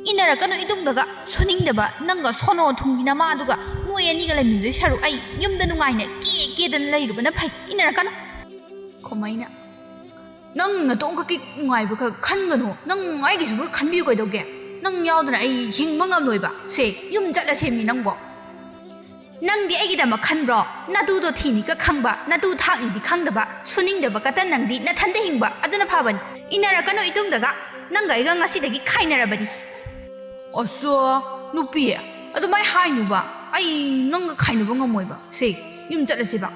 ꯏꯟꯅꯔꯛꯀꯅꯨ ꯏꯇꯨꯡꯗꯒ ꯁꯣꯟꯅꯤꯡꯗꯕ ꯅꯪꯒ ꯁꯣꯅꯣ ꯊꯨꯡꯕꯤ ꯅꯃꯥꯗꯨꯒ꯫ ꯅꯣꯏ ꯑꯅꯤꯒ ꯂꯩꯃꯤꯟꯅꯗꯣꯏ ꯁꯔꯨꯛ ꯑꯩ ꯌꯨꯝꯗ ꯅꯨꯡꯉꯥꯏꯅ ꯀꯦ ꯀꯦꯗꯅ ꯂꯩꯔꯨꯕꯅ ꯐꯩ꯫ ꯏꯟꯅꯔꯛꯀꯅꯨ꯫" ꯈꯣꯃꯩꯅ, "ꯅꯪ ꯅꯇꯣꯝꯈꯛꯀꯤ ꯅꯨꯡꯉꯥꯏꯕ ꯈꯛ ꯈꯟꯒꯅꯨ꯫ ꯅꯪ ꯑꯩꯒꯤꯁꯨ ꯈꯔ ꯈꯟꯕꯤꯌꯨ ꯀꯩꯗꯧꯒꯦ? ꯅꯪ ꯌꯥꯎꯗꯅ ꯑꯩ ꯍꯤꯡꯕ ꯉꯝꯂꯣꯏꯕ꯫ ꯁꯦ, ꯌꯨꯝ ꯆꯠꯂꯁꯦꯃꯤ ꯅꯪꯕꯣ꯫" ꯅꯪꯗꯤ ꯑꯩꯒꯤꯗꯃꯛ ꯈꯟꯕ꯭ꯔꯣ? ꯅꯇꯨꯗꯣ ꯊꯤꯅꯤꯒ ꯈꯪꯕ, ꯅꯇꯨ ꯊꯥꯛꯅꯤꯗꯤ ꯈꯪꯗꯕ, ꯁꯨꯅꯤꯡꯗꯕ ꯀꯇꯟ, ꯅꯪꯗꯤ ꯅꯊꯟꯗ ꯍꯤꯡꯕ ꯑꯗꯨꯅ ꯐꯕꯅꯤ꯫ ꯏꯟꯅꯔꯛꯀꯅꯨ ꯏꯇꯨꯡꯗꯒ꯫ ꯅꯪꯒ ꯑꯩꯒ ꯉꯁꯤꯗꯒꯤ ꯈꯥꯏꯅꯔꯕꯅꯤ꯫ ꯑꯁꯣ, ꯅꯨꯄꯤ, ꯑꯗꯨꯃꯥꯏ ꯍꯥꯏꯅꯨꯕ꯫ ꯑꯩ ꯅꯪꯒ ꯈꯥꯏꯅꯕ ꯉꯝꯃꯣꯏꯕ꯫ ꯁꯦ, ꯌꯨꯝ ꯆꯠꯂꯁꯤꯕ꯫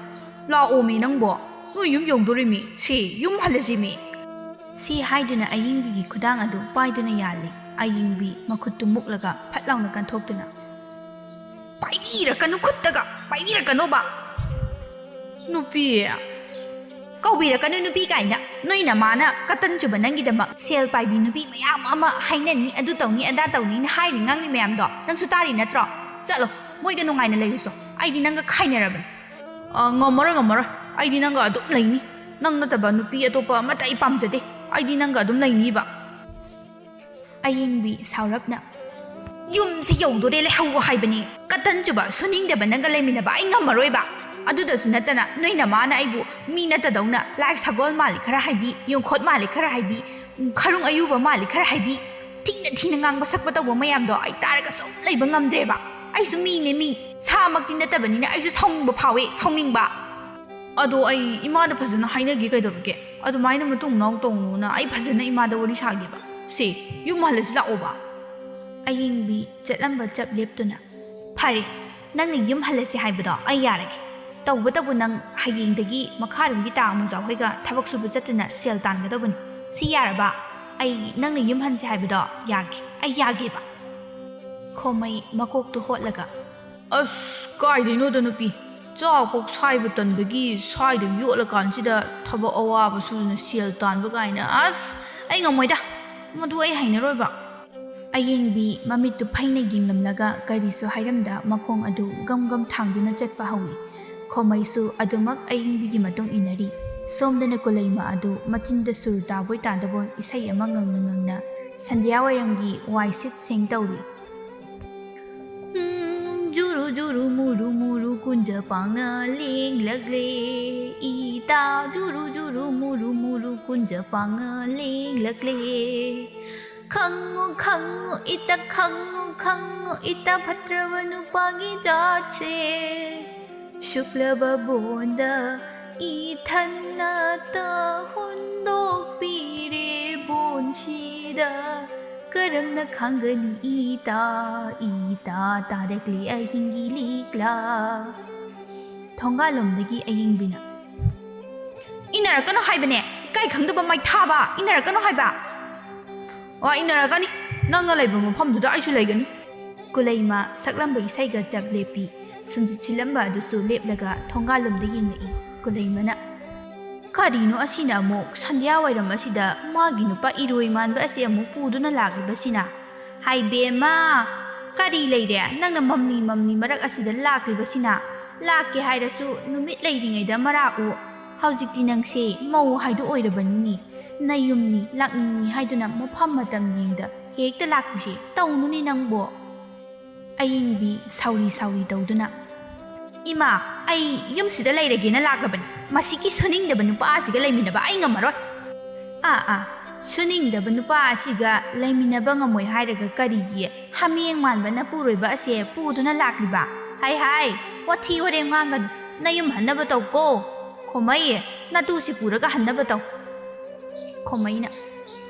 ꯂꯥꯛꯑꯣꯃꯤ ꯅꯪꯕꯣ꯫ ꯅꯣꯏ ꯌꯨꯝ ꯌꯧꯗꯣꯔꯤꯃꯤ꯫ ꯁꯦ, ꯌꯨꯝ ꯍꯜꯂꯁꯤꯃꯤ꯫ ꯁꯤ ꯍꯥꯏꯗꯨꯅ ꯑꯌꯤꯡꯕꯤꯒꯤ ꯈꯨꯗꯥꯡ ꯑꯗꯨ ꯄꯥꯏꯗꯨꯅ ꯌꯥꯜꯂꯤ꯫ ꯑꯌꯤꯡꯕꯤ ꯃꯈꯨꯠꯇꯨ ꯃꯨꯛꯂꯒ ꯐꯠ ꯂꯥꯎꯅ ꯀꯟꯊꯣꯛꯇꯨꯅ, "ꯄꯥꯏꯕꯤꯔꯛꯀꯅꯨ ꯈꯨꯠꯇꯒ, ꯄꯥꯏꯕꯤꯔꯛꯀꯅꯣꯕ!" ꯅꯨꯄꯤ꯫ ꯀꯧꯕꯤꯔꯛꯀꯅꯨ ꯅꯨꯄꯤ ꯀꯥꯏꯅ꯫ ꯅꯣꯏ ꯅꯃꯥꯅ ꯀꯇꯟ ꯆꯨꯕ ꯅꯪꯒꯤꯗꯃꯛ ꯁꯦꯜ ꯄꯥꯏꯕꯤ ꯅꯨꯄꯤ ꯃꯌꯥꯝ ꯑꯃ ꯍꯥꯏꯅꯅꯤ, ꯑꯗꯨ ꯇꯧꯅꯤ, ꯑꯗꯥ ꯇꯧꯅꯤꯅ ꯍꯥꯏꯔꯤ ꯉꯥꯡꯂꯤ ꯃꯌꯥꯝꯗꯣ ꯅꯪꯁꯨ ꯇꯥꯔꯤ ꯅꯠꯇ꯭ꯔꯣ? ꯆꯠꯂꯣ, ꯃꯣꯏꯒ ꯅꯨꯡꯉꯥꯏꯅ ꯂꯩꯔꯨꯆꯣ꯫ ꯑꯩꯗꯤ ꯅꯪꯒ ꯈꯥꯏꯅꯔꯕꯅꯤ꯫ ꯑ, ꯉꯝꯃꯔꯣꯏ, ꯉꯝꯃꯔꯣꯏ꯫ ꯑꯩꯗꯤ ꯅꯪꯒ ꯑꯗꯨꯝ ꯂꯩꯅꯤ꯫ ꯅꯪ ꯅꯠꯇꯕ ꯅꯨꯄꯤ ꯑꯇꯣꯞꯄ ꯑꯃꯠꯇ ꯑꯩ ꯄꯥꯝꯖꯗꯦ꯫ ꯑꯩꯗꯤ ꯅꯪꯒ ꯑꯗꯨꯝ ꯂꯩꯅꯤꯕ꯫ ꯑꯌꯤꯡꯕꯤ ꯁꯥꯎꯔꯞꯅ, "ꯌꯨꯝꯁꯤ ꯌꯧꯗꯣꯔꯦ, ꯂꯩꯍꯧꯑꯣ ꯍꯥꯏꯕꯅꯤ꯫ ꯀꯇꯟ ꯆꯨꯕ, ꯁꯨꯅꯤꯡꯗꯕ ꯅꯪꯒ ꯂꯩꯃꯤꯟꯅꯕ ꯑꯩ ꯉꯝꯃꯔꯣꯏꯕ꯫ ꯑꯗꯨꯗꯁꯨ ꯅꯠꯇꯅ ꯅꯣꯏ ꯅꯃꯥꯅ ꯑꯩꯕꯨ ꯃꯤ ꯅꯠꯇꯗꯧꯅ ꯂꯥꯏ ꯁꯒꯣꯜ ꯃꯥꯜꯂꯤ ꯈꯔ ꯍꯥꯏꯕꯤ, ꯌꯣꯡꯈꯣꯠ ꯃꯥꯜꯂꯤ ꯈꯔ ꯍꯥꯏꯕꯤ, ꯈꯔꯨꯡ ꯑꯌꯨꯕ ꯃꯥꯜꯂꯤ ꯈꯔ ꯍꯥꯏꯕꯤ, ꯊꯤꯅ ꯊꯤꯅ ꯉꯥꯡꯕ ꯁꯛꯄ ꯇꯧꯕ ꯃꯌꯥꯝꯗꯣ ꯑꯩ ꯇꯥꯔꯒ ꯁꯨꯝ ꯂꯩꯕ ꯉꯝꯗ꯭ꯔꯦꯕ꯫ ꯑꯩꯁꯨ ꯃꯤꯅꯦ ꯃꯤ, ꯁꯥꯃꯛꯇꯤ ꯅꯠꯇꯕꯅꯤꯅ ꯑꯩꯁꯨ ꯁꯥꯎꯅꯤꯡꯕ ꯐꯥꯎꯋꯦ, ꯁꯥꯎꯅꯤꯡꯕ꯫ ꯑꯗꯣ ꯑꯩ ꯏꯃꯥꯗ ꯐꯖꯅ ꯍꯥꯏꯅꯒꯦ ꯀꯩꯗꯧꯔꯒꯦ? ꯑꯗꯨꯃꯥꯏꯅ ꯃꯇꯨꯡ ꯃꯅꯥꯎ ꯇꯧꯅꯨꯅ ꯑꯩ ꯐꯖꯅ ꯏꯃꯥꯗ ꯋꯥꯔꯤ ꯁꯥꯒꯦꯕ꯫ ꯁꯦ, ꯌꯨꯝ ꯍꯜꯂꯁꯤ ꯂꯥꯛꯑꯣꯕ꯫" ꯑꯌꯤꯡꯕꯤ ꯆꯠꯂꯝꯕ ꯆꯞ ꯂꯦꯞꯇꯨꯅ, "ꯐꯔꯦ, ꯅꯪꯅ ꯌꯨꯝ ꯍꯜꯂꯁꯤ ꯍꯥꯏꯕꯗꯣ ꯑꯩ ꯌꯥꯔꯒꯦ꯫ ꯇꯧꯕꯇꯕꯨ ꯅꯪ ꯍꯌꯦꯡꯗꯒꯤ ꯃꯈꯥꯔꯣꯝꯒꯤ ꯇꯥ ꯑꯃꯨꯖꯥ ꯍꯣꯏꯒ ꯊꯕꯛ ꯁꯨꯕ ꯆꯠꯇꯨꯅ ꯁꯦꯜ ꯇꯥꯟꯒꯗꯧꯕꯅꯤ꯫ ꯁꯤ ꯌꯥꯔꯕ? ꯑꯩ ꯅꯪꯅ ꯌꯨꯝ ꯍꯟꯁꯤ ꯍꯥꯏꯕꯗꯣ ꯌꯥꯒꯦ, ꯑꯩ ꯌꯥꯒꯦꯕ꯫" ꯈꯣꯃꯩ ꯃꯀꯣꯛꯇꯨ ꯍꯣꯠꯂꯒ, "ꯑꯁ, ꯀꯥꯏꯗꯩꯅꯣꯗ ꯅꯨꯄꯤ, ꯆꯥꯛ ꯀꯣꯛ ꯁꯥꯏꯕ ꯇꯟꯕꯒꯤ ꯁꯥꯏꯗꯕꯤ ꯌꯣꯠꯂꯀꯥꯟꯁꯤꯗ ꯊꯕꯛ ꯑꯋꯥꯕ ꯁꯨꯗꯅ ꯁꯦꯜ ꯇꯥꯟꯕ ꯀꯥꯏꯅ, ꯑꯁ, ꯑꯩ ꯉꯝꯃꯣꯏꯗ, ꯃꯗꯨ ꯑꯩ ꯍꯩꯅꯔꯣꯏꯕ꯫" ꯑꯌꯤꯡꯕꯤ ꯃꯃꯤꯠꯇꯨ ꯐꯩꯅ ꯌꯦꯡꯂꯝꯂꯒ ꯀꯔꯤꯁꯨ ꯍꯥꯏꯔꯝꯗ ꯃꯈꯣꯡ ꯑꯗꯨ ꯒꯝ ꯒꯝ ꯊꯥꯡꯗꯨꯅ ꯆꯠꯄ ꯍꯧꯏ꯫ ꯈꯣꯃꯩꯁꯨ ꯑꯗꯨꯃꯛ ꯑꯌꯤꯡꯕꯤꯒꯤ ꯃꯇꯨꯡ ꯏꯟꯅꯔꯤ꯫ ꯁꯣꯝꯗꯅ ꯀꯨꯂꯩꯃ ꯑꯗꯨ ꯃꯆꯤꯟꯗ ꯁꯨꯔ ꯇꯥꯕꯣꯏ ꯇꯥꯗꯕꯣꯏ ꯏꯁꯩ ꯑꯃ ꯉꯪꯅ ꯉꯪꯅ ꯁꯟꯙ꯭ꯌꯥ ꯋꯥꯏꯔꯝꯒꯤ ꯋꯥꯏ ꯁꯤꯠ ꯁꯦꯡ ꯇꯧꯔꯤ꯫ ꯎꯝ, ꯖꯨꯔꯨ ꯖꯨꯔꯨ ꯃꯨꯔꯨ ꯃꯨꯔꯨ ꯀꯨꯟꯖ ꯄꯥꯡꯅ ꯂꯦꯡꯂꯛꯂꯦ꯫ ꯏꯇꯥ ꯖꯨꯔꯨ ꯖꯨꯔꯨ ꯃꯨꯔꯨ ꯃꯨꯔꯨ ꯀꯨꯟꯖ ꯄꯥꯡꯅ ꯂꯦꯡꯂꯛꯂꯦ꯫ ꯈꯪꯉꯨ ꯈꯪꯉꯨ ꯏꯇ, ꯈꯪꯉꯨ ꯈꯪꯉꯨ ꯏꯇ, ꯐꯠꯇ꯭ꯔꯕ ꯅꯨꯄꯥꯒꯤ ꯖꯥꯠꯁꯦ꯫ ꯁꯨꯛꯂꯕ ꯕꯣꯟꯗ ꯏꯊꯟꯅꯇ ꯍꯨꯟꯗꯣꯛꯄꯤꯔꯦ ꯕꯣꯟꯁꯤꯗ꯫ ꯀꯔꯝꯅ ꯈꯪꯒꯅꯤ ꯏꯇ, ꯏꯇ, ꯇꯥꯔꯛꯂꯤ ꯑꯍꯤꯡꯒꯤ ꯂꯤꯛꯂꯥ꯫ ꯊꯣꯡꯒꯥꯜꯂꯣꯝꯗꯒꯤ ꯑꯌꯤꯡꯕꯤꯅ, "ꯏꯟꯅꯔꯛꯀꯅꯨ ꯍꯥꯏꯕꯅꯦ, ꯏꯀꯥꯏ ꯈꯪꯗꯕ ꯃꯩꯊꯥꯕ, ꯏꯟꯅꯔꯛꯀꯅꯨ ꯍꯥꯏꯕ꯫ ꯑꯣ, ꯏꯟꯅꯔꯛꯀꯅꯤ, ꯅꯪꯅ ꯂꯩꯕ ꯃꯐꯝꯗꯨꯗ ꯑꯩꯁꯨ ꯂꯩꯒꯅꯤ꯫" ꯀꯨꯂꯩꯃ ꯁꯛꯂꯝꯕ ꯏꯁꯩꯒ ꯆꯞ ꯂꯦꯞꯄꯤ꯫ ꯁꯨꯝꯖꯤꯠ ꯁꯤꯜꯂꯝꯕ ꯑꯗꯨꯁꯨ ꯂꯦꯞꯂꯒ ꯊꯣꯡꯒꯥꯜꯂꯣꯝꯗ ꯌꯦꯡꯂꯛꯏ꯫ ꯀꯨꯂꯩꯃꯅ, "ꯀꯔꯤꯅꯣ ꯑꯁꯤꯅ ꯑꯃꯨꯛ ꯁꯟꯙ꯭ꯌꯥ ꯋꯥꯏꯔꯝ ꯑꯁꯤꯗ ꯃꯥꯒꯤ ꯅꯨꯄꯥ ꯏꯔꯣꯏ ꯃꯥꯟꯕ ꯑꯁꯤ ꯑꯃꯨꯛ ꯄꯨꯗꯨꯅ ꯂꯥꯛꯂꯤꯕꯁꯤꯅ? ꯍꯥꯏ ꯕꯦꯝꯃ, ꯀꯔꯤ ꯂꯩꯔꯦ? ꯅꯪꯅ ꯃꯝꯂꯤ ꯃꯝꯂꯤ ꯃꯔꯛ ꯑꯁꯤꯗ ꯂꯥꯛꯂꯤꯕꯁꯤꯅ? ꯂꯥꯛꯀꯦ ꯍꯥꯏꯔꯁꯨ ꯅꯨꯃꯤꯠ ꯂꯩꯔꯤꯉꯩꯗ ꯃꯔꯥꯛꯎ꯫ ꯍꯧꯖꯤꯛꯇꯤ ꯅꯪꯁꯦ ꯃꯧ ꯍꯥꯏꯗꯨ ꯑꯣꯏꯔꯕꯅꯤꯅꯦ꯫ ꯅꯌꯨꯝꯅꯤ, ꯂꯥꯛꯅꯤꯡꯏ ꯍꯥꯏꯗꯨꯅ ꯃꯐꯝ ꯃꯇꯝ ꯌꯦꯡꯗ ꯍꯦꯛꯇ ꯂꯥꯛꯄꯤꯁꯦ ꯇꯧꯅꯨꯅꯦ ꯅꯪꯕꯣ꯫" ꯑꯌꯤꯡꯕꯤ ꯁꯥꯎꯔꯤ ꯁꯥꯎꯔꯤ ꯇꯧꯗꯨꯅ, "ꯏꯃꯥ, ꯑꯩ ꯌꯨꯝꯁꯤꯗ ꯂꯩꯔꯒꯦꯅ ꯂꯥꯛꯂꯕꯅꯤ꯫ ꯃꯁꯤꯒꯤ ꯁꯨꯅꯤꯡꯗꯕ ꯅꯨꯄꯥ ꯑꯁꯤꯒ ꯂꯩꯃꯤꯟꯅꯕ ꯑꯩ ꯉꯝꯃꯔꯣꯏ꯫" "ꯑꯥ, ꯑꯥ, ꯁꯨꯅꯤꯡꯗꯕ ꯅꯨꯄꯥ ꯑꯁꯤꯒ ꯂꯩꯃꯤꯟꯅꯕ ꯉꯝꯃꯣꯏ ꯍꯥꯏꯔꯒ ꯀꯔꯤꯒꯤ ꯍꯥꯃꯦꯡ ꯃꯥꯟꯕ ꯅꯄꯨꯔꯣꯏꯕ ꯑꯁꯦ ꯄꯨꯗꯨꯅ ꯂꯥꯛꯂꯤꯕ? ꯍꯥꯏ, ꯍꯥꯏ, ꯋꯥꯊꯤ ꯋꯥꯔꯦꯝ ꯉꯥꯡꯒꯅꯨ꯫ ꯅꯌꯨꯝ ꯍꯟꯅꯕ ꯇꯧꯀꯣ꯫ ꯈꯣꯃꯩ, ꯅꯇꯨꯁꯤ ꯄꯨꯔꯒ ꯍꯟꯅꯕ ꯇꯧ꯫" ꯈꯣꯃꯩꯅ,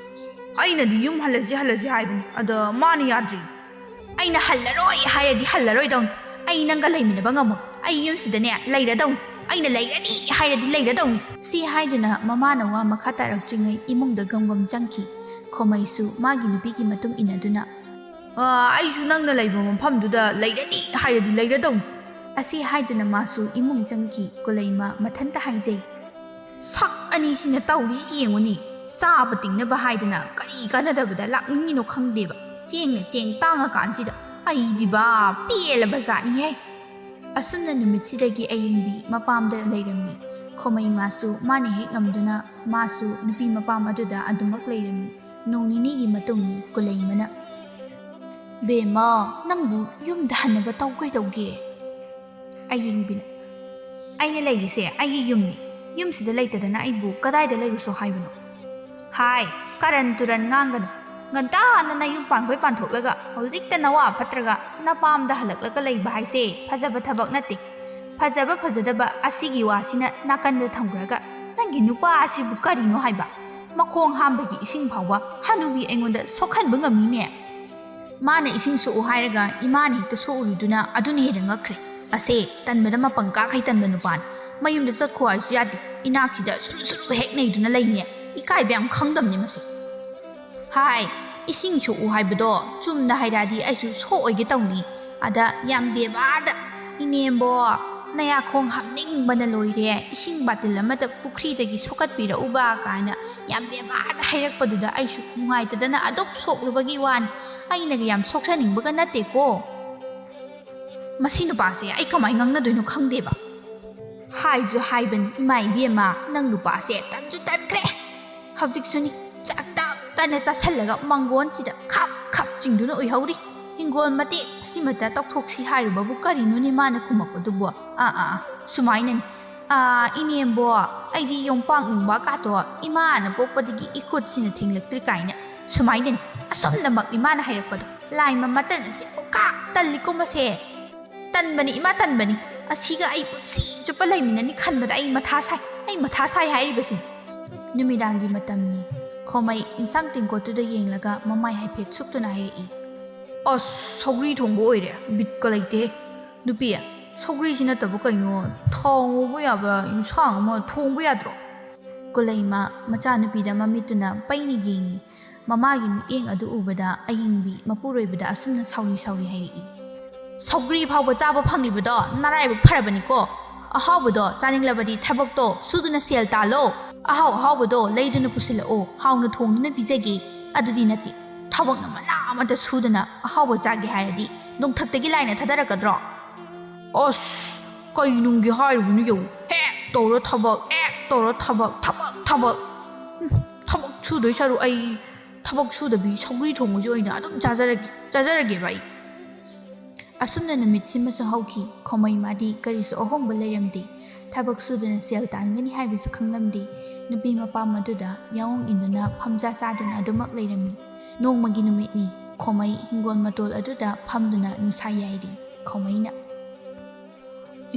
"ꯑꯩꯅꯗꯤ ꯌꯨꯝ ꯍꯜꯂꯁꯤ, ꯍꯜꯂꯁꯤ ꯍꯥꯏꯕꯅꯤ, ꯑꯗ ꯃꯥꯅ ꯌꯥꯗ꯭ꯔꯤ꯫" "ꯑꯩꯅ ꯍꯜꯂꯔꯣꯏ ꯍꯥꯏꯔꯗꯤ ꯍꯜꯂꯔꯣꯏꯗꯧꯅꯤ꯫ ꯑꯩ ꯅꯪꯒ ꯂꯩꯃꯤꯟꯅꯕ ꯉꯝꯃꯣꯏ꯫ ꯑꯩ ꯌꯨꯝꯁꯤꯗꯅꯦ ꯂꯩꯔꯗꯧꯅꯤ꯫ ꯑꯩꯅ ꯂꯩꯔꯅꯤ ꯍꯥꯏꯔꯗꯤ ꯂꯩꯔꯗꯧꯅꯤ꯫" ꯁꯤ ꯍꯥꯏꯗꯨꯅ ꯃꯃꯥꯅ ꯋꯥ ꯃꯈꯥ ꯇꯥꯔꯛꯇ꯭ꯔꯤꯉꯩ ꯏꯃꯨꯡꯗ ꯒꯝ ꯒꯝ ꯆꯪꯈꯤ꯫ ꯈꯣꯃꯩꯁꯨ ꯃꯥꯒꯤ ꯅꯨꯄꯤꯒꯤ ꯃꯇꯨꯡ ꯏꯟꯅꯗꯨꯅ, "ꯑ, ꯑꯩꯁꯨ ꯅꯪꯅ ꯂꯩꯕ ꯃꯐꯝꯗꯨꯗ ꯂꯩꯔꯅꯤ ꯍꯥꯏꯔꯗꯤ ꯂꯩꯔꯗꯧꯅꯤ꯫" ꯑꯁꯤ ꯍꯥꯏꯗꯨꯅ ꯃꯥꯁꯨ ꯏꯃꯨꯡ ꯆꯪꯈꯤ꯫ ꯀꯨꯂꯩꯃ ꯃꯊꯟꯇ ꯍꯥꯏꯖꯩ, "ꯁꯛ ꯑꯅꯤꯁꯤꯅ ꯇꯧꯔꯤꯁꯤ ꯌꯦꯡꯉꯨꯅꯤ, ꯆꯥꯕ ꯇꯤꯡꯅꯕ ꯍꯥꯏꯗꯅ ꯀꯔꯤ ꯀꯥꯟꯅꯗꯕꯗ ꯂꯥꯛꯅꯤꯡꯉꯤꯅꯣ ꯈꯪꯗꯦꯕ꯫ ꯆꯦꯡꯅ ꯆꯦꯡ ꯇꯥꯡꯉꯀꯥꯟꯁꯤꯗ ꯑꯩꯗꯤꯕ ꯄꯦꯜꯂꯕ ꯖꯥꯠꯅꯤꯍꯦ꯫" ꯑꯁꯨꯝꯅ ꯅꯨꯃꯤꯠꯁꯤꯗꯒꯤ ꯑꯌꯤꯡꯕꯤ ꯃꯄꯥꯝꯗ ꯂꯩꯔꯝꯃꯤ꯫ ꯈꯣꯃꯩ ꯃꯥꯁꯨ ꯃꯥꯅ ꯍꯦꯛ ꯉꯝꯗꯨꯅ ꯃꯥꯁꯨ ꯅꯨꯄꯤ ꯃꯄꯥꯝ ꯑꯗꯨꯗ ꯑꯗꯨꯃꯛ ꯂꯩꯔꯝꯃꯤ꯫ ꯅꯣꯡ ꯅꯤꯅꯤꯒꯤ ꯃꯇꯨꯡꯅꯤ꯫ ꯀꯨꯂꯩꯃꯅ, "ꯕꯦꯝꯃ, ꯅꯪꯕꯨ ꯌꯨꯝꯗ ꯍꯟꯅꯕ ꯇꯧ ꯀꯩꯗꯧꯒꯦ?" ꯑꯌꯤꯡꯕꯤꯅ, "ꯑꯩꯅ ꯂꯩꯔꯤꯁꯦ ꯑꯩꯒꯤ ꯌꯨꯝꯅꯤ꯫ ꯌꯨꯝꯁꯤꯗ ꯂꯩꯇꯗꯅ ꯑꯩꯕꯨ ꯀꯗꯥꯏꯗ ꯂꯩꯔꯨꯁꯣ ꯍꯥꯏꯕꯅꯣ?" "ꯍꯥꯏ, ꯀꯔꯟ ꯇꯨꯔꯟ ꯉꯥꯡꯒꯅꯨ꯫ ꯉꯟꯇꯥꯅ ꯅꯌꯨꯝ ꯄꯥꯟꯈꯣꯏ ꯄꯥꯟꯊꯣꯛꯂꯒ ꯍꯧꯖꯤꯛꯇ ꯅꯋꯥ ꯐꯠꯇ꯭ꯔꯒ ꯅꯄꯥꯝꯗ ꯍꯜꯂꯛꯂꯒ ꯂꯩꯕ ꯍꯥꯏꯁꯦ ꯐꯖꯕ ꯊꯕꯛ ꯅꯠꯇꯦ꯫ ꯐꯖꯕ ꯐꯖꯗꯕ ꯑꯁꯤꯒꯤ ꯋꯥꯁꯤꯅ ꯅꯥꯀꯟꯗ ꯊꯝꯈ꯭ꯔꯒ ꯅꯪꯒꯤ ꯅꯨꯄꯥ ꯑꯁꯤꯕꯨ ꯀꯔꯤꯅꯣ ꯍꯥꯏꯕ? ꯃꯈꯣꯡ ꯍꯥꯝꯕꯒꯤ ꯏꯁꯤꯡ ꯐꯥꯎꯕ ꯍꯅꯨꯕꯤ ꯑꯩꯉꯣꯟꯗ ꯁꯣꯛꯍꯟꯕ ꯉꯝꯃꯤꯅꯦ꯫ ꯃꯥꯅ ꯏꯁꯤꯡ ꯁꯣꯛꯎ ꯍꯥꯏꯔꯒ ꯏꯃꯥꯅ ꯍꯦꯛꯇ ꯁꯣꯛꯎꯔꯤꯗꯨꯅ ꯑꯗꯨꯅ ꯍꯦꯟꯅ ꯉꯛꯈ꯭ꯔꯦ꯫ ꯑꯁꯦ ꯇꯟꯕꯗ ꯃꯄꯪ ꯀꯥꯈꯩ ꯇꯟꯕ ꯅꯨꯄꯥꯅꯤ꯫ ꯃꯌꯨꯝꯗ ꯆꯠꯈꯣ ꯍꯥꯏꯁꯨ ꯌꯥꯗꯦ꯫ ꯏꯅꯥꯛꯁꯤꯗ ꯁꯨꯔꯨ ꯁꯨꯔꯨ ꯍꯦꯛ ꯅꯩꯗꯨꯅ ꯂꯩꯅꯦ꯫ ꯏꯀꯥꯏꯕ ꯌꯥꯝ ꯈꯪꯗꯝꯅꯦ ꯃꯁꯤ꯫ ꯍꯥꯏ, ꯏꯁꯤꯡ ꯁꯣꯛꯎ ꯍꯥꯏꯕꯗꯣ ꯆꯨꯝꯅ ꯍꯥꯏꯔꯛꯑꯗꯤ ꯑꯩꯁꯨ ꯁꯣꯛꯑꯣꯏꯒꯦ ꯇꯧꯅꯤ꯫ ꯑꯗ ꯌꯥꯝ ꯕꯦꯕꯥꯔꯗ, "ꯏꯅꯦꯝꯕꯣ, ꯅꯌꯥꯈꯣꯡ ꯍꯥꯝꯅꯤꯡꯕꯅ ꯂꯣꯏꯔꯦ, ꯏꯁꯤꯡ ꯕꯥꯇꯤꯜ ꯑꯃꯇ ꯄꯨꯈ꯭ꯔꯤꯗꯒꯤ ꯁꯣꯛꯀꯠꯄꯤꯔꯛꯎꯕ" ꯀꯥꯏꯅ ꯌꯥꯝ ꯕꯦꯕꯥꯔꯗ ꯍꯥꯏꯔꯛꯄꯗꯨꯗ ꯑꯩꯁꯨ ꯅꯨꯡꯉꯥꯏꯇꯗꯅ ꯑꯗꯨꯝ ꯁꯣꯛꯂꯨꯕꯒꯤ ꯋꯥꯅꯤ꯫ ꯑꯩꯅꯒ ꯌꯥꯝ ꯁꯣꯛꯆꯅꯤꯡꯕꯒ ꯅꯠꯇꯦꯀꯣ꯫ ꯃꯁꯤ ꯅꯨꯄꯥꯁꯦ ꯑꯩ ꯀꯃꯥꯏ ꯉꯥꯡꯅꯗꯣꯏꯅꯣ ꯈꯪꯗꯦꯕ꯫ ꯍꯥꯏꯁꯨ ꯍꯥꯏꯕꯅꯤ, ꯏꯃꯥ ꯏꯕꯦꯝꯃ, ꯅꯪ ꯅꯨꯄꯥꯁꯦ ꯇꯟꯁꯨ ꯇꯟꯈ꯭ꯔꯦ꯫ ꯍꯧꯖꯤꯛꯁꯨꯅꯤ, ꯆꯥꯛ ꯇꯞ ꯇꯥꯅ ꯆꯥꯁꯜꯂꯒ ꯃꯪꯒꯣꯟꯁꯤꯗ ꯈꯞ ꯈꯞ ꯆꯤꯡꯗꯨꯅ ꯎꯏꯍꯧꯔꯤ꯫ "ꯍꯤꯡꯒꯣꯜ ꯃꯇꯦꯛ ꯑꯁꯤꯃꯇ ꯇꯧꯊꯣꯛꯁꯤ ꯍꯥꯏꯔꯨꯕꯕꯨ ꯀꯔꯤꯅꯣꯅꯦ ꯃꯥꯅ ꯈꯨꯝꯃꯛꯄꯗꯨꯕꯨ?" ꯑꯥ, ꯑꯥ, ꯑꯥ, ꯁꯨꯃꯥꯏꯅꯅꯤ꯫ "ꯑꯥ, ꯏꯅꯦꯝꯕꯣ, ꯑꯩꯗꯤ ꯌꯣꯡꯄꯥꯛ ꯅꯨꯡꯕꯥꯛ ꯀꯥꯇꯣ ꯏꯃꯥꯅ ꯄꯣꯛꯄꯗꯒꯤ ꯏꯈꯨꯠꯁꯤꯅ ꯊꯦꯡꯂꯛꯇ꯭ꯔꯤ" ꯀꯥꯏꯅ ꯁꯨꯃꯥꯏꯅꯅꯤ꯫ ꯑꯁꯣꯝꯗꯃꯛꯅꯤ ꯃꯥꯅ ꯍꯥꯏꯔꯛꯄꯗꯣ꯫ ꯂꯥꯏꯃ ꯃꯇꯟ ꯑꯁꯤ ꯄꯨꯀꯥ ꯇꯜꯂꯤꯀꯣ ꯃꯁꯦ꯫ "ꯇꯟꯕꯅꯤ ꯏꯃꯥ, ꯇꯟꯕꯅꯤ꯫ ꯑꯁꯤꯒ ꯑꯩ ꯄꯨꯟꯁꯤ ꯆꯨꯞꯄ ꯂꯩꯃꯤꯟꯅꯅꯤ ꯈꯟꯕꯗ ꯑꯩ ꯃꯊꯥ ꯁꯥꯏ꯫ ꯑꯩ ꯃꯊꯥ ꯁꯥꯏ ꯍꯥꯏꯔꯤꯕꯁꯤꯅꯤ"꯫ ꯅꯨꯃꯤꯗꯥꯡꯒꯤ ꯃꯇꯝꯅꯤ꯫ ꯈꯣꯃꯩ ꯏꯟꯁꯥꯡ ꯇꯦꯡꯀꯣꯠꯇꯨꯗ ꯌꯦꯡꯂꯒ ꯃꯃꯥꯏ ꯍꯥꯏꯐꯦꯠ ꯁꯨꯞꯇꯨꯅ ꯍꯥꯏꯔꯛꯏ꯫ "ꯑꯁ, ꯁꯧꯒ꯭ꯔꯤ ꯊꯣꯡꯕ ꯑꯣꯏꯔꯦ꯫ ꯕꯤꯠꯀ ꯂꯩꯇꯦ꯫ ꯅꯨꯄꯤ, ꯁꯧꯒ꯭ꯔꯤꯁꯤ ꯅꯠꯇꯕ ꯀꯩꯅꯣ, ꯊꯥꯎ ꯉꯧꯕ ꯌꯥꯕ ꯏꯟꯁꯥꯡ ꯑꯃ ꯊꯣꯡꯕ ꯌꯥꯗ꯭ꯔꯣ?" ꯀꯨꯂꯩꯃ ꯃꯆꯥꯅꯨꯄꯤꯗ ꯃꯃꯤꯠꯇꯨꯅ ꯄꯩꯅ ꯌꯦꯡꯉꯤ꯫ ꯃꯃꯥꯒꯤ ꯃꯤꯠꯌꯦꯡ ꯑꯗꯨ ꯎꯕꯗ ꯑꯌꯤꯡꯕꯤ ꯃꯄꯨꯔꯣꯏꯕꯗ ꯑꯁꯨꯝꯅ ꯁꯥꯎꯔꯤ ꯁꯥꯎꯔꯤ ꯍꯥꯏꯔꯛꯏ꯫ "ꯁꯧꯒ꯭ꯔꯤ ꯐꯥꯎꯕ ꯆꯥꯕ ꯐꯪꯂꯤꯕꯗꯣ ꯅꯔꯥꯏꯕꯛ ꯐꯔꯕꯅꯤꯀꯣ꯫ ꯑꯍꯥꯎꯕꯗꯣ ꯆꯥꯅꯤꯡꯂꯕꯗꯤ ꯊꯕꯛꯇꯣ ꯁꯨꯗꯨꯅ ꯁꯦꯜ ꯇꯥꯜꯂꯣ꯫ ꯑꯍꯥꯎ ꯑꯍꯥꯎꯕꯗꯣ ꯂꯩꯗꯨꯅ ꯄꯨꯁꯤꯜꯂꯛꯑꯣ, ꯍꯥꯎꯅ ꯊꯣꯡꯗꯨꯅ ꯄꯤꯖꯒꯦ꯫ ꯑꯗꯨꯗꯤ ꯅꯠꯇꯦ, ꯊꯕꯛꯅ ꯃꯅꯥ ꯑꯃꯇ ꯁꯨꯗꯅ ꯑꯍꯥꯎꯕ ꯆꯥꯒꯦ ꯍꯥꯏꯔꯗꯤ ꯅꯣꯡꯊꯛꯇꯒꯤ ꯂꯥꯏꯅ ꯊꯥꯗꯔꯛꯀꯗ꯭ꯔꯣ?" "ꯑꯁ, ꯀꯩ ꯅꯨꯡꯒꯤ ꯍꯥꯏꯔꯨꯕꯅꯣ ꯌꯦꯡꯉꯨ꯫ ꯍꯦꯛ ꯇꯧꯔ ꯊꯕꯛ, ꯍꯦꯛ ꯇꯧꯔ ꯊꯕꯛ, ꯊꯕꯛ, ꯊꯕꯛ꯫ ꯎꯝ, ꯊꯕꯛ ꯁꯨꯗꯣꯏ ꯁꯔꯨꯛ ꯑꯩ ꯊꯕꯛ ꯁꯨꯗꯕꯤ ꯁꯧꯒ꯭ꯔꯤ ꯊꯣꯡꯕꯁꯤ ꯑꯣꯏꯅ ꯑꯗꯨꯝ ꯆꯥꯖꯔꯒꯦ, ꯆꯥꯖꯔꯒꯦꯕ ꯑꯩ"꯫ ꯑꯁꯨꯝꯅ ꯅꯨꯃꯤꯠꯁꯤꯃꯁꯨ ꯍꯧꯈꯤ꯫ ꯈꯣꯃꯩ ꯃꯥꯗꯤ ꯀꯔꯤꯁꯨ ꯑꯍꯣꯡꯕ ꯂꯩꯔꯝꯗꯦ꯫ ꯊꯕꯛ ꯁꯨꯗꯨꯅ ꯁꯦꯜ ꯇꯥꯟꯒꯅꯤ ꯍꯥꯏꯕꯁꯨ ꯈꯪꯂꯝꯗꯦ꯫ ꯅꯨꯄꯤ ꯃꯄꯥꯝ ꯑꯗꯨꯗ ꯌꯥꯑꯣꯡ ꯏꯟꯗꯨꯅ ꯐꯝꯖꯥ ꯆꯥꯗꯨꯅ ꯑꯗꯨꯃꯛ ꯂꯩꯔꯝꯃꯤ꯫ ꯅꯣꯡꯃꯒꯤ ꯅꯨꯃꯤꯠꯅꯤ꯫ ꯈꯣꯃꯩ ꯍꯤꯡꯒꯣꯜ ꯃꯇꯣꯜ ꯑꯗꯨꯗ ꯐꯝꯗꯨꯅ ꯅꯤꯡꯁꯥ ꯌꯥꯏꯔꯤ꯫ ꯈꯣꯃꯩꯅ,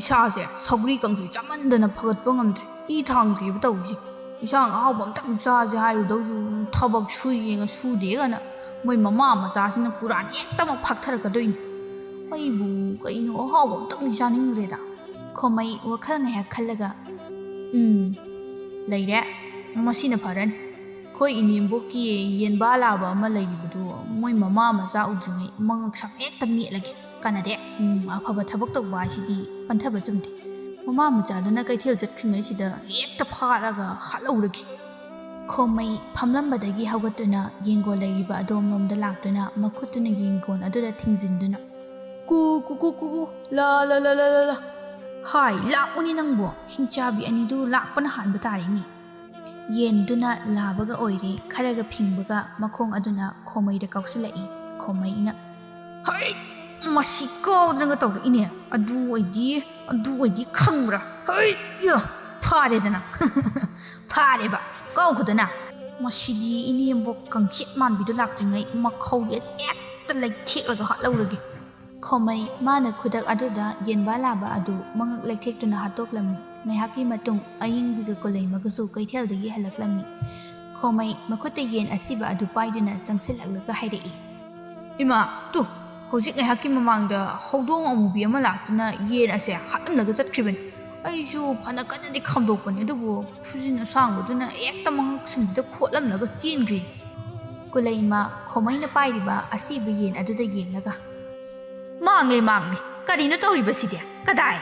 "ꯏꯁꯥꯁꯦ ꯁꯧꯒ꯭ꯔꯤ ꯀꯥꯡꯁꯣꯏ ꯆꯥꯃꯟꯗꯅ ꯐꯒꯠꯄ ꯉꯝꯗ꯭ꯔꯦ꯫ ꯏ ꯊꯥꯡꯗ꯭ꯔꯦꯕ ꯇꯧꯔꯤꯁꯦ꯫ ꯏꯟꯁꯥꯡ ꯑꯍꯥꯎꯕ ꯑꯝꯇꯪ ꯆꯥꯁꯦ ꯍꯥꯏꯔꯨꯗꯧꯁꯨ ꯊꯕꯛ ꯁꯨꯏꯌꯦꯅ ꯁꯨꯗꯦꯒꯅ ꯃꯣꯏ ꯃꯃꯥ ꯃꯆꯥꯁꯤꯅ ꯄꯨꯔꯥꯅ ꯍꯦꯛꯇꯃꯛ ꯐꯥꯛꯊꯔꯛꯀꯗꯣꯏꯅꯤ꯫ ꯑꯩꯕꯨ ꯀꯩꯅꯣ ꯑꯍꯥꯎꯕ ꯑꯝꯇꯪꯗꯤ ꯆꯥꯅꯤꯡꯈ꯭ꯔꯦꯗ꯫" ꯈꯣꯃꯩ ꯋꯥꯈꯜ ꯉꯥꯏꯍꯥꯛ ꯈꯜꯂꯒ, "ꯎꯝ, ꯂꯩꯔꯦ꯫ ꯃꯁꯤꯅ ꯐꯔꯅꯤ꯫ ꯑꯩꯈꯣꯏ ꯏꯅꯦꯝꯕꯣꯛꯀꯤ ꯌꯦꯟꯕꯥ ꯂꯥꯕ ꯑꯃ ꯂꯩꯔꯤꯕꯗꯨ ꯃꯣꯏ ꯃꯃꯥ ꯃꯆꯥ ꯎꯗ꯭ꯔꯤꯉꯩ ꯃꯉꯛꯁꯝ ꯍꯦꯛꯇ ꯃꯦꯠꯂꯒꯦ꯫ ꯀꯥꯟꯅꯗꯦ꯫ ꯎꯝ, ꯑꯐꯕ ꯊꯕꯛ ꯇꯧꯕ ꯍꯥꯏꯁꯤꯗꯤ ꯄꯟꯊꯕ ꯆꯨꯝꯗꯦ꯫ ꯃꯃꯥ ꯃꯆꯥꯗꯨꯅ ꯀꯩꯊꯦꯜ ꯆꯠꯈ꯭ꯔꯤꯉꯩꯁꯤꯗ ꯍꯦꯛꯇ ꯐꯥꯔꯒ ꯍꯥꯠꯍꯧꯔꯒꯦ꯫" ꯈꯣꯃꯩ ꯐꯝꯂꯝꯕꯗꯒꯤ ꯍꯧꯒꯠꯇꯨꯅ ꯌꯦꯡꯒꯣꯟ ꯂꯩꯔꯤꯕ ꯑꯗꯣꯝꯂꯣꯝꯗ ꯂꯥꯛꯇꯨꯅ ꯃꯈꯨꯠꯇꯨꯅ ꯌꯦꯡꯒꯣꯟ ꯑꯗꯨꯗ ꯊꯤꯡꯖꯤꯟꯗꯨꯅ, "ꯀꯨ, ꯀꯨ, ꯀꯨ, ꯀꯨ, ꯀꯨ, ꯂꯥ, ꯂꯥ, ꯂꯥ, ꯂꯥ, ꯂꯥ, ꯂꯥ꯫ ꯍꯥꯏ, ꯂꯥꯛꯎꯅꯤ ꯅꯪꯕꯣ꯫ ꯍꯤꯡꯆꯥꯕꯤ ꯑꯅꯤꯗꯨ ꯂꯥꯛꯄꯅ ꯍꯥꯟꯕ ꯇꯥꯔꯦꯅꯦ꯫" ꯌꯦꯟꯗꯨꯅ ꯂꯥꯕꯒ ꯑꯣꯏꯔꯦ ꯈꯔꯒ ꯐꯤꯡꯕꯒ ꯃꯈꯣꯡ ꯑꯗꯨꯅ ꯈꯣꯃꯩꯗ ꯀꯥꯎꯁꯤꯜꯂꯛꯏ꯫ ꯈꯣꯃꯩꯅ, "ꯍꯩ, ꯃꯁꯤ ꯀꯥꯎꯗꯅꯒ ꯇꯧꯔꯛꯏꯅꯦ꯫ ꯑꯗꯨ ꯑꯣꯏꯗꯤ, ꯑꯗꯨ ꯑꯣꯏꯗꯤ ꯈꯪꯕ꯭ꯔꯥ? ꯍꯩ, ꯌꯥ, ꯐꯥꯔꯦꯗꯅ꯫" "ꯐꯥꯔꯦꯕ, ꯀꯥꯎꯈꯣꯗꯅ꯫ ꯃꯁꯤꯗꯤ ꯏꯅꯦꯝꯕꯣꯛ ꯀꯪꯆꯦꯠ ꯃꯥꯟꯕꯤꯗꯨ ꯂꯥꯛꯇ꯭ꯔꯤꯉꯩ ꯃꯈꯧꯔꯤ ꯑꯁꯤ ꯍꯦꯛꯇ ꯂꯩꯊꯦꯛꯂꯒ ꯍꯥꯠꯍꯧꯔꯒꯦ꯫" ꯈꯣꯃꯩ ꯃꯥꯅ ꯈꯨꯗꯛ ꯑꯗꯨꯗ ꯌꯦꯟꯕꯥ ꯂꯥꯕ ꯑꯗꯨ ꯃꯉꯛ ꯂꯩꯊꯦꯛꯇꯨꯅ ꯍꯥꯠꯇꯣꯛꯂꯝꯃꯤ꯫ ꯉꯥꯏꯍꯥꯛꯀꯤ ꯃꯇꯨꯡ ꯑꯌꯤꯡꯕꯤꯒ ꯀꯨꯂꯩꯃꯒꯁꯨ ꯀꯩꯊꯦꯜꯗꯒꯤ ꯍꯜꯂꯛꯂꯝꯃꯤ꯫ ꯈꯣꯃꯩ ꯃꯈꯨꯠꯇ ꯌꯦꯟ ꯑꯁꯤꯕ ꯑꯗꯨ ꯄꯥꯏꯗꯨꯅ ꯆꯪꯁꯤꯜꯂꯛꯂꯒ ꯍꯥꯏꯔꯛꯏ, "ꯏꯃꯥ, ꯇꯨ, ꯍꯧꯖꯤꯛ ꯉꯥꯏꯍꯥꯛꯀꯤ ꯃꯃꯥꯡꯗ ꯍꯧꯗꯣꯡ ꯑꯃꯨꯕꯤ ꯑꯃ ꯂꯥꯛꯇꯨꯅ ꯌꯦꯟ ꯑꯁꯦ ꯍꯥꯠꯂꯝꯂꯒ ꯆꯠꯈ꯭ꯔꯤꯕꯅꯤ꯫ ꯑꯩꯁꯨ ꯐꯅ ꯀꯟꯅꯗꯤ ꯈꯥꯝꯗꯣꯛꯄꯅꯤ, ꯑꯗꯨꯕꯨ ꯈꯨꯖꯤꯟ ꯑꯁꯥꯡꯕꯗꯨꯅ ꯍꯦꯛꯇ ꯃꯉꯛꯁꯝꯁꯤꯗ ꯈꯣꯠꯂꯝꯂꯒ ꯆꯦꯟꯈ꯭ꯔꯤ꯫" ꯀꯨꯂꯩꯃ ꯈꯣꯃꯩꯅ ꯄꯥꯏꯔꯤꯕ ꯑꯁꯤꯕ ꯌꯦꯟ ꯑꯗꯨꯗ ꯌꯦꯡꯂꯒ, "ꯃꯥꯡꯂꯦ, ꯃꯥꯡꯂꯦ꯫ ꯀꯔꯤꯅꯣ ꯇꯧꯔꯤꯕꯁꯤꯗꯤ? ꯀꯗꯥꯏ?"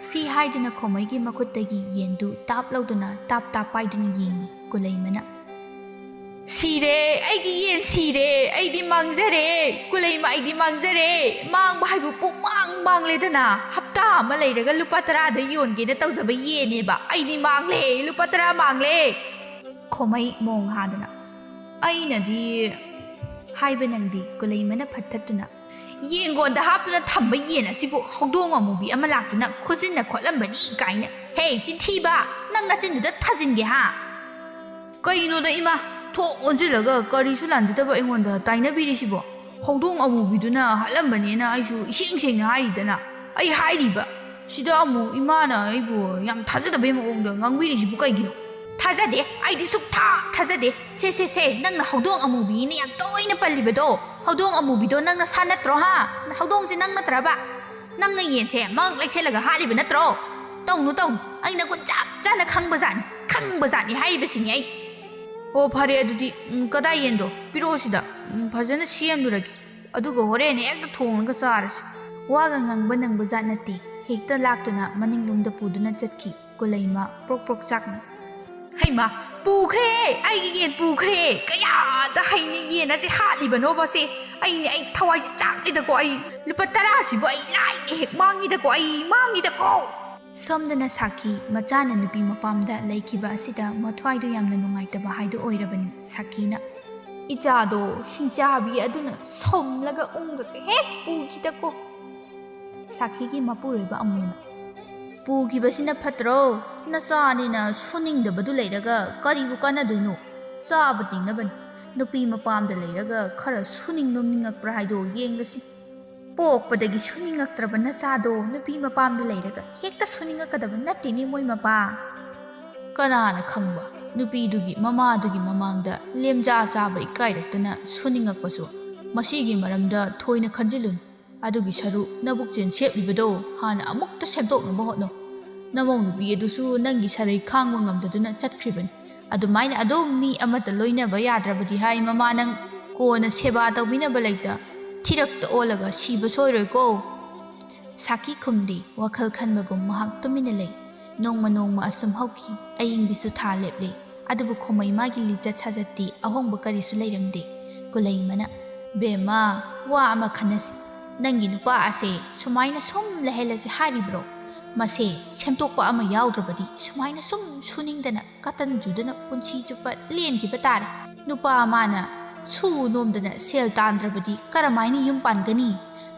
ꯁꯤ ꯍꯥꯏꯗꯨꯅ ꯈꯣꯃꯩꯒꯤ ꯃꯈꯨꯠꯇꯒꯤ ꯌꯦꯟꯗꯨ ꯇꯥꯞ ꯂꯧꯗꯨꯅ ꯇꯥꯞ ꯇꯥꯞ ꯄꯥꯏꯗꯨꯅ ꯌꯦꯡꯉꯤ꯫ ꯀꯨꯂꯩꯃꯅ, "ꯁꯤꯔꯦ, ꯑꯩꯒꯤ ꯌꯦꯟ ꯁꯤꯔꯦ, ꯑꯩꯗꯤ ꯃꯥꯡꯖꯔꯦ꯫ ꯀꯨꯂꯩꯃ, ꯑꯩꯗꯤ ꯃꯥꯡꯖꯔꯦ꯫ ꯃꯥꯡꯕ ꯍꯥꯏꯕꯨ ꯄꯨꯡꯃꯥꯡ ꯃꯥꯡꯂꯦꯗꯅ꯫ ꯍꯞꯇꯥ ꯑꯃ ꯂꯩꯔꯒ ꯂꯨꯄꯥ ꯇꯔꯥꯗ ꯌꯣꯟꯒꯦꯅ ꯇꯧꯖꯕ ꯌꯦꯟꯅꯦꯕ꯫ ꯑꯩꯗꯤ ꯃꯥꯡꯂꯦ, ꯂꯨꯄꯥ ꯇꯔꯥ ꯃꯥꯡꯂꯦ꯫" ꯈꯣꯃꯩ ꯃꯣꯡ ꯍꯥꯗꯨꯅ, "ꯑꯩꯅꯗꯤ" ꯍꯥꯏꯕ ꯅꯪꯗꯦ꯫ ꯀꯨꯂꯩꯃꯅ ꯐꯠ ꯊꯠꯇꯨꯅ, "ꯌꯦꯡꯒꯣꯟꯗ ꯍꯥꯞꯇꯨꯅ ꯊꯝꯕ ꯌꯦꯟ ꯑꯁꯤꯕꯨ ꯍꯧꯗꯣꯡ ꯑꯃꯨꯕꯤ ꯑꯃ ꯂꯥꯛꯇꯨꯅ ꯈꯨꯖꯤꯟꯅ ꯈꯣꯠꯂꯝꯕꯅꯤ ꯀꯥꯏꯅ꯫ ꯍꯦ, ꯆꯤꯟꯊꯤꯕ! ꯅꯪ ꯅꯆꯤꯟꯗꯨꯗ ꯊꯥꯖꯤꯟꯒꯦ ꯍꯥ?" "ꯀꯩꯅꯣꯗ ꯏꯃꯥ, ꯊꯣꯛ ꯑꯣꯟꯁꯤꯜꯂꯒ ꯀꯔꯤꯁꯨ ꯂꯥꯟꯖꯗꯕ ꯑꯩꯉꯣꯟꯗ ꯇꯥꯏꯅꯕꯤꯔꯤꯁꯤꯕꯣ? ꯍꯧꯗꯣꯡ ꯑꯃꯨꯕꯤꯗꯨꯅ ꯍꯥꯠꯂꯝꯕꯅꯦꯅ ꯑꯩꯁꯨ ꯏꯁꯦꯡ ꯁꯦꯡꯅ ꯍꯥꯏꯔꯤꯗꯅ꯫ ꯑꯩ ꯍꯥꯏꯔꯤꯕ꯫ ꯁꯤꯗ ꯑꯃꯨꯛ ꯏꯃꯥꯅ ꯑꯩꯕꯨ ꯌꯥꯝ ꯊꯥꯖꯗꯕꯩ ꯃꯑꯣꯡꯗ ꯉꯥꯡꯕꯤꯔꯤꯁꯤꯕꯨ ꯀꯩꯒꯤꯅꯣ? ꯊꯥꯖꯗꯦ꯫ ꯑꯩꯗꯤ ꯁꯨꯛꯊꯥ ꯊꯥꯖꯗꯦ꯫ ꯁꯦ, ꯁꯦ, ꯁꯦ, ꯅꯪꯅ ꯍꯧꯗꯣꯡ ꯑꯃꯨꯕꯤꯅ ꯌꯥꯝ ꯇꯣꯏꯅ ꯄꯜꯂꯤꯕꯗꯣ, ꯍꯧꯗꯣꯡ ꯑꯃꯨꯕꯤꯗꯣ ꯅꯪ ꯅꯁꯥ ꯅꯠꯇ꯭ꯔꯣ, ꯍꯥ? ꯍꯧꯗꯣꯡꯁꯦ ꯅꯪ ꯅꯠꯇ꯭ꯔꯕ? ꯅꯪꯅ ꯌꯦꯟꯁꯦ ꯃꯉꯛ ꯂꯩꯊꯦꯜꯂꯒ ꯍꯥꯠꯂꯤꯕ ꯅꯠꯇ꯭ꯔꯣ? ꯇꯧꯅꯨ, ꯇꯧꯅꯨ꯫ ꯑꯩꯅ ꯒꯨꯟ ꯆꯞ ꯆꯥꯅ ꯈꯪꯕꯖꯥꯠꯅꯤ, ꯈꯪꯕꯖꯥꯠꯅꯤ ꯍꯥꯏꯔꯤꯕꯁꯤꯅꯤ ꯑꯩ꯫ ꯑꯣ, ꯐꯔꯦ ꯑꯗꯨꯗꯤ, ꯎꯝ, ꯀꯗꯥꯏ ꯌꯦꯟꯗꯣ? ꯄꯤꯔꯛꯑꯣ ꯁꯤꯗ꯫ ꯎꯝ, ꯐꯖꯅ ꯁꯦꯝꯂꯨꯔꯒꯦ꯫ ꯑꯗꯨꯒ ꯍꯣꯔꯦꯟ ꯍꯦꯛꯇ ꯊꯣꯡꯉꯒ ꯆꯥꯔꯁꯤ꯫ ꯋꯥꯒ ꯉꯥꯡꯕ ꯅꯪꯕ ꯖꯥꯠ ꯅꯠꯇꯦ꯫ ꯍꯦꯛꯇ ꯂꯥꯛꯇꯨꯅ ꯃꯅꯤꯡꯂꯣꯝꯗ ꯄꯨꯗꯨꯅ ꯆꯠꯈꯤ ꯀꯨꯂꯩꯃ ꯄ꯭ꯔꯣꯛ ꯄ꯭ꯔꯣꯛ ꯆꯥꯛꯅ꯫ ꯍꯩꯃꯥ, ꯄꯨꯈ꯭ꯔꯦ! ꯑꯩꯒꯤ ꯌꯦꯟ ꯄꯨꯈ꯭ꯔꯦ! ꯀꯌꯥꯗ ꯍꯩꯅ ꯌꯦꯟ ꯑꯁꯦ ꯍꯥꯠꯂꯤꯕꯅꯣꯕ ꯁꯦ? ꯑꯩꯅꯦ, ꯑꯩ ꯊꯋꯥꯏꯁꯦ ꯆꯥꯛꯂꯤꯗꯀꯣ꯫ ꯑꯩ ꯂꯨꯄꯥ ꯇꯔꯥꯁꯤꯕꯨ ꯑꯩ ꯂꯥꯏꯅ ꯍꯦꯛ ꯃꯥꯡꯉꯤꯗꯀꯣ, ꯑꯩ ꯃꯥꯡꯉꯤꯗꯀꯣ꯫ ꯁꯣꯝꯗꯅ ꯁꯥꯈꯤ ꯃꯆꯥꯅ ꯅꯨꯄꯤ ꯃꯄꯥꯝꯗ ꯂꯩꯈꯤꯕ ꯑꯁꯤꯗ ꯃꯊ꯭ꯋꯥꯏꯗꯨ ꯌꯥꯝꯅ ꯅꯨꯡꯉꯥꯏꯇꯕ ꯍꯥꯏꯗꯨ ꯑꯣꯏꯔꯕꯅꯤ ꯁꯥꯈꯤꯅ꯫ ꯏꯆꯥꯗꯣ ꯍꯤꯡꯆꯥꯕꯤ ꯑꯗꯨꯅ ꯁꯣꯝꯂꯒ ꯎꯪꯂꯒ ꯍꯦꯛ ꯄꯨꯈꯤꯗꯀꯣ꯫ ꯁꯥꯈꯤꯒꯤ ꯃꯄꯨꯔꯣꯏꯕ ꯑꯃꯨꯅ, "ꯄꯨꯈꯤꯕꯁꯤꯅ ꯐꯠꯇ꯭ꯔꯣ? ꯅꯆꯥꯅꯤꯅ ꯁꯨꯅꯤꯡꯗꯕꯗꯨ ꯂꯩꯔꯒ ꯀꯔꯤꯕꯨ ꯀꯥꯟꯅꯗꯣꯏꯅꯣ? ꯆꯥꯕ ꯇꯤꯡꯅꯕꯅꯤ꯫ ꯅꯨꯄꯤ ꯃꯄꯥꯝꯗ ꯂꯩꯔꯒ ꯈꯔ ꯁꯨꯅꯤꯡ ꯅꯣꯝꯅꯤꯡꯉꯛꯄ꯭ꯔꯥ ꯍꯥꯏꯗꯣ ꯌꯦꯡꯂꯁꯤ꯫ ꯄꯣꯛꯄꯗꯒꯤ ꯁꯨꯅꯤꯡꯉꯛꯇ꯭ꯔꯕ ꯅꯆꯥꯗꯣ ꯅꯨꯄꯤ ꯃꯄꯥꯝꯗ ꯂꯩꯔꯒ ꯍꯦꯛꯇ ꯁꯨꯅꯤꯡꯉꯛꯀꯗꯕ ꯅꯠꯇꯦꯅꯦ ꯃꯣꯏ ꯃꯄꯥ꯫" ꯀꯅꯥꯅ ꯈꯪꯕ? ꯅꯨꯄꯤꯗꯨꯒꯤ ꯃꯃꯥꯗꯨꯒꯤ ꯃꯃꯥꯡꯗ ꯂꯦꯝꯖꯥ ꯆꯥꯕ ꯏꯀꯥꯏꯔꯛꯇꯅ ꯁꯨꯅꯤꯡꯉꯛꯄꯁꯨ꯫ ꯃꯁꯤꯒꯤ ꯃꯔꯝꯗ ꯊꯣꯏꯅ ꯈꯟꯖꯤꯜꯂꯨꯅꯨ꯫ ꯑꯗꯨꯒꯤ ꯁꯔꯨꯛ ꯅꯕꯨꯛꯆꯦꯟ ꯁꯦꯞꯂꯤꯕꯗꯣ ꯍꯥꯟꯅ ꯑꯃꯨꯛꯇ ꯁꯦꯝꯗꯣꯛꯅꯕ ꯍꯣꯠꯅꯧ꯫ ꯅꯃꯧ ꯅꯨꯄꯤ ꯑꯗꯨꯁꯨ ꯅꯪꯒꯤ ꯁꯔꯩ ꯈꯥꯡꯕ ꯉꯝꯗꯗꯨꯅ ꯆꯠꯈ꯭ꯔꯤꯕꯅꯤ꯫ ꯑꯗꯨꯃꯥꯏꯅ ꯑꯗꯨꯝ ꯃꯤ ꯑꯃꯠꯇ ꯂꯣꯏꯅꯕ ꯌꯥꯗ꯭ꯔꯕꯗꯤ ꯍꯥꯏ ꯃꯃꯥ ꯅꯪ꯫ ꯀꯣꯟꯅ ꯁꯦꯕꯥ ꯇꯧꯕꯤꯅꯕ ꯂꯩꯇ ꯊꯤꯔꯛꯇ ꯑꯣꯜꯂꯒ ꯁꯤꯕ ꯁꯣꯏꯔꯣꯏꯀꯣ꯫ ꯁꯥꯈꯤ ꯈꯨꯝꯗꯦ꯫ ꯋꯥꯈꯜ ꯈꯟꯕꯒꯨꯝ ꯃꯍꯥꯛ ꯇꯨꯃꯤꯟꯅ ꯂꯩ꯫ ꯅꯣꯡꯃ ꯅꯣꯡꯃ ꯑꯁꯨꯝ ꯍꯧꯈꯤ꯫ ꯑꯌꯤꯡꯕꯤꯁꯨ ꯊꯥ ꯂꯦꯞꯂꯦ꯫ ꯑꯗꯨꯕꯨ ꯈꯣꯃꯩ ꯃꯥꯒꯤ ꯂꯤꯆꯠ ꯁꯥꯖꯠꯇꯤ ꯑꯍꯣꯡꯕ ꯀꯔꯤꯁꯨ ꯂꯩꯔꯝꯗꯦ꯫ ꯀꯨꯂꯩꯃꯅ, "ꯕꯦꯝꯃ, ꯋꯥ ꯑꯃ ꯈꯟꯅꯁꯤ꯫ ꯅꯪꯒꯤ ꯅꯨꯄꯥ ꯑꯁꯦ ꯁꯨꯃꯥꯏꯅ ꯁꯨꯝ ꯂꯩꯍꯜꯂꯁꯤ ꯍꯥꯏꯔꯤꯕ꯭ꯔꯣ? ꯃꯁꯦ ꯁꯦꯝꯗꯣꯛꯄ ꯑꯃ ꯌꯥꯎꯗ꯭ꯔꯕꯗꯤ ꯁꯨꯃꯥꯏꯅ ꯁꯨꯝ ꯁꯨꯅꯤꯡꯗꯅ ꯀꯇꯟ ꯆꯨꯗꯅ ꯄꯨꯟꯁꯤ ꯆꯨꯞꯄ ꯂꯦꯟꯈꯤꯕ ꯇꯥꯔꯦ꯫ ꯅꯨꯄꯥ ꯑꯃꯅ ꯁꯨ ꯅꯣꯝꯗꯅ ꯁꯦꯜ ꯇꯥꯟꯗ꯭ꯔꯕꯗꯤ ꯀꯔꯝꯍꯥꯏꯅ ꯌꯨꯝ ꯄꯥꯟꯒꯅꯤ?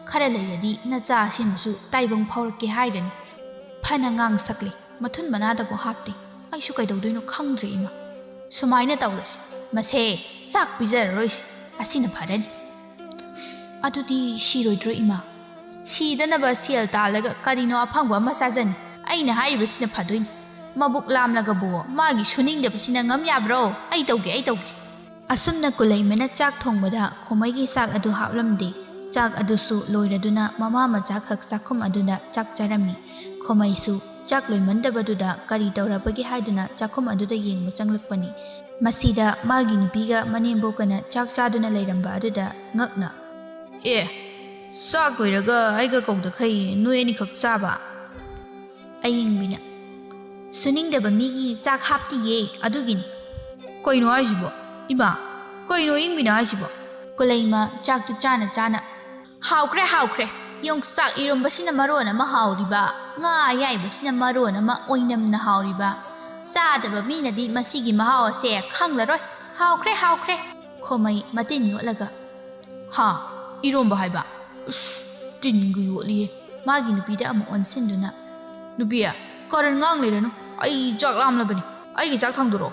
ꯈꯔ ꯂꯩꯔꯗꯤ ꯅꯆꯥꯁꯤꯡꯕꯨꯁꯨ ꯇꯥꯏꯕꯪ ꯐꯥꯎꯔꯛꯀꯦ ꯍꯥꯏꯔꯅꯤ꯫ ꯐꯅ ꯉꯥꯡ ꯁꯛꯂꯦ, ꯃꯊꯨꯟ ꯃꯅꯥꯗꯕꯨ ꯍꯥꯞꯇꯦ꯫ ꯑꯩꯁꯨ ꯀꯩꯗꯧꯗꯣꯏꯅꯣ ꯈꯪꯗ꯭ꯔꯦ ꯏꯃꯥ꯫ ꯁꯨꯃꯥꯏꯅ ꯇꯧꯔꯁꯤ, "ꯃꯁꯦ ꯆꯥꯛ ꯄꯤꯖꯔꯔꯣꯏꯁꯤ, ꯑꯁꯤꯅ ꯐꯔꯅꯤ꯫" "ꯑꯗꯨꯗꯤ ꯁꯤꯔꯣꯏꯗ꯭ꯔꯣ ꯏꯃꯥ?" "ꯁꯤꯗꯅꯕ ꯁꯦꯜ ꯇꯥꯜꯂꯒ ꯀꯔꯤꯅꯣ ꯑꯐꯪꯕ ꯑꯃ ꯆꯥꯖꯅꯤ꯫ ꯑꯩꯅ ꯍꯥꯏꯔꯤꯕꯁꯤꯅ ꯐꯗꯣꯏꯅꯤ꯫ ꯃꯕꯨꯛ ꯂꯥꯝꯂꯒꯕꯨ ꯃꯥꯒꯤ ꯁꯨꯅꯤꯡꯗꯕꯁꯤꯅ ꯉꯝ ꯌꯥꯕ꯭ꯔꯣ? ꯑꯩ ꯇꯧꯒꯦ, ꯑꯩ ꯇꯧꯒꯦ꯫" ꯑꯁꯨꯝꯅ ꯀꯨꯂꯩꯃꯅ ꯆꯥꯛ ꯊꯣꯡꯕꯗ ꯈꯣꯃꯩꯒꯤ ꯆꯥꯛ ꯑꯗꯨ ꯍꯥꯞꯂꯝꯗꯦ꯫ ꯆꯥꯛ ꯑꯗꯨꯁꯨ ꯂꯣꯏꯔꯗꯨꯅ ꯃꯃꯥ ꯃꯆꯥꯈꯛ ꯆꯥꯛꯈꯨꯝ ꯑꯗꯨꯗ ꯆꯥꯛ ꯆꯥꯔꯝꯃꯤ꯫ ꯈꯣꯃꯩꯁꯨ ꯆꯥꯛ ꯂꯣꯏꯃꯟꯗꯕꯗꯨꯗ ꯀꯔꯤ ꯇꯧꯔꯕꯒꯦ ꯍꯥꯏꯗꯨꯅ ꯆꯥꯛꯈꯨꯝ ꯑꯗꯨꯗ ꯌꯦꯡꯕ ꯆꯪꯂꯛꯄꯅꯤ꯫ ꯃꯁꯤꯗ ꯃꯥꯒꯤ ꯅꯨꯄꯤꯒ ꯃꯅꯦꯝꯕꯣꯛꯀꯅ ꯆꯥꯛ ꯆꯥꯗꯨꯅ ꯂꯩꯔꯝꯕ ꯑꯗꯨꯗ ꯉꯛꯅ, "ꯑꯦ, ꯆꯥꯛ ꯂꯣꯏꯔꯒ ꯑꯩꯒ ꯀꯧꯗꯈꯩ ꯅꯣꯏ ꯑꯅꯤꯈꯛ ꯆꯥꯕ?" ꯑꯌꯤꯡꯕꯤꯅ, "ꯁꯨꯅꯤꯡꯗꯕ ꯃꯤꯒꯤ ꯆꯥꯛ ꯍꯥꯞꯇꯤꯌꯦ, ꯑꯗꯨꯒꯤꯅꯤ꯫" "ꯀꯩꯅꯣ ꯍꯥꯏꯁꯤꯕꯣ? ꯏꯃꯥ, ꯀꯩꯅꯣ ꯑꯌꯤꯡꯕꯤꯅ ꯍꯥꯏꯁꯤꯕꯣ?" ꯀꯨꯂꯩꯃ ꯆꯥꯛꯇꯨ ꯆꯥꯅ ꯆꯥꯅ, "ꯍꯥꯎꯈ꯭ꯔꯦ, ꯍꯥꯎꯈ꯭ꯔꯦ꯫ ꯌꯣꯡꯆꯥꯛ ꯏꯔꯣꯝꯕꯁꯤꯅ ꯃꯔꯣꯟ ꯑꯃ ꯍꯥꯎꯔꯤꯕ, ꯉꯥ ꯑꯌꯥꯏꯕꯁꯤꯅ ꯃꯔꯣꯟ ꯑꯃ ꯑꯣꯏꯅꯝꯅ ꯍꯥꯎꯔꯤꯕ꯫ ꯆꯥꯗꯕ ꯃꯤꯅꯗꯤ ꯃꯁꯤꯒꯤ ꯃꯍꯥꯎ ꯑꯁꯦ ꯈꯪꯂꯔꯣꯏ꯫ ꯍꯥꯎꯈ꯭ꯔꯦ, ꯍꯥꯎꯈ꯭ꯔꯦ꯫" ꯈꯣꯃꯩ ꯃꯇꯤꯟ ꯌꯣꯠꯂꯒ, "ꯍꯥ? ꯏꯔꯣꯝꯕ ꯍꯥꯏꯕ? ꯎꯁ, ꯇꯤꯟꯒ ꯌꯣꯠꯂꯤꯌꯦ꯫" ꯃꯥꯒꯤ ꯅꯨꯄꯤꯗ ꯑꯃꯨꯛ ꯑꯣꯟꯁꯤꯟꯗꯨꯅ, "ꯅꯨꯄꯤ, ꯀꯔꯟ ꯉꯥꯡ ꯂꯩꯔꯅꯨ꯫ ꯑꯩ ꯆꯥꯛ ꯂꯥꯝꯂꯕꯅꯤ꯫ ꯑꯩꯒꯤ ꯆꯥꯛ ꯊꯥꯡꯗꯣꯔꯛꯑꯣ꯫"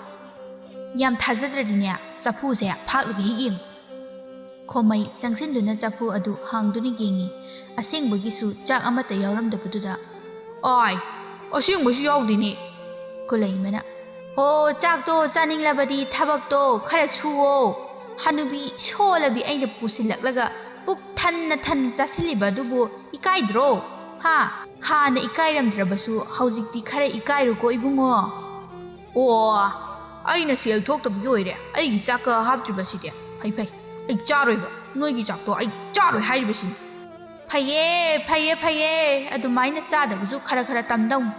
"ꯌꯥꯝ ꯊꯥꯖꯗ꯭ꯔꯗꯤꯅꯦ, ꯆꯐꯨꯁꯦ ꯐꯥꯛꯂꯒ ꯍꯦꯛ ꯌꯦꯡꯉꯨ꯫" ꯈꯣꯃꯩ ꯆꯪꯁꯤꯟꯗꯨꯅ ꯆꯐꯨ ꯑꯗꯨ ꯍꯥꯡꯗꯨꯅ ꯌꯦꯡꯉꯤ꯫ ꯑꯁꯦꯡꯕꯒꯤꯁꯨ ꯆꯥꯛ ꯑꯃꯠꯇ ꯌꯥꯎꯔꯝꯗꯕꯗꯨꯗ, "ꯑꯥꯏ, ꯑꯁꯦꯡꯕꯁꯨ ꯌꯥꯎꯗꯦꯅꯦ꯫" ꯀꯨꯂꯩꯃꯅ, "ꯍꯣ, ꯆꯥꯛꯇꯣ ꯆꯥꯅꯤꯡꯂꯕꯗꯤ ꯊꯕꯛꯇꯣ ꯈꯔ ꯁꯨꯋꯣ꯫ ꯍꯅꯨꯕꯤ ꯁꯣꯜꯂꯕꯤ ꯑꯩꯅ ꯄꯨꯁꯤꯜꯂꯛꯂꯒ ꯄꯨꯛ ꯊꯟꯅ ꯊꯟꯅ ꯆꯥꯁꯤꯜꯂꯤꯕ ꯑꯗꯨꯕꯨ ꯏꯀꯥꯏꯗ꯭ꯔꯣ? ꯍꯥ? ꯍꯥꯟꯅ ꯏꯀꯥꯏꯔꯝꯗ꯭ꯔꯕꯁꯨ ꯍꯧꯖꯤꯛꯇꯤ ꯈꯔ ꯏꯀꯥꯏꯔꯣꯀꯣ ꯏꯕꯨꯡꯉꯣ꯫" "ꯑꯣ, ꯑꯩꯅ ꯁꯦꯜ ꯊꯣꯛꯇꯕꯒꯤ ꯑꯣꯏꯔꯦ ꯑꯩꯒꯤ ꯆꯥꯛꯀ ꯍꯥꯞꯇ꯭ꯔꯤꯕꯁꯤꯗꯤ꯫ ꯐꯩ, ꯐꯩ, ꯑꯩ ꯆꯥꯔꯣꯏꯕ꯫ ꯅꯣꯏꯒꯤ ꯆꯥꯛꯇꯣ ꯑꯩ ꯆꯥꯔꯣꯏ ꯍꯥꯏꯔꯤꯕꯁꯤꯅꯤ꯫" "ꯐꯩꯌꯦ, ꯐꯩꯌꯦ, ꯐꯩꯌꯦ꯫ ꯑꯗꯨꯃꯥꯏꯅ ꯆꯥꯗꯕꯁꯨ ꯈꯔ ꯈꯔ ꯇꯝꯗꯧꯅꯤ꯫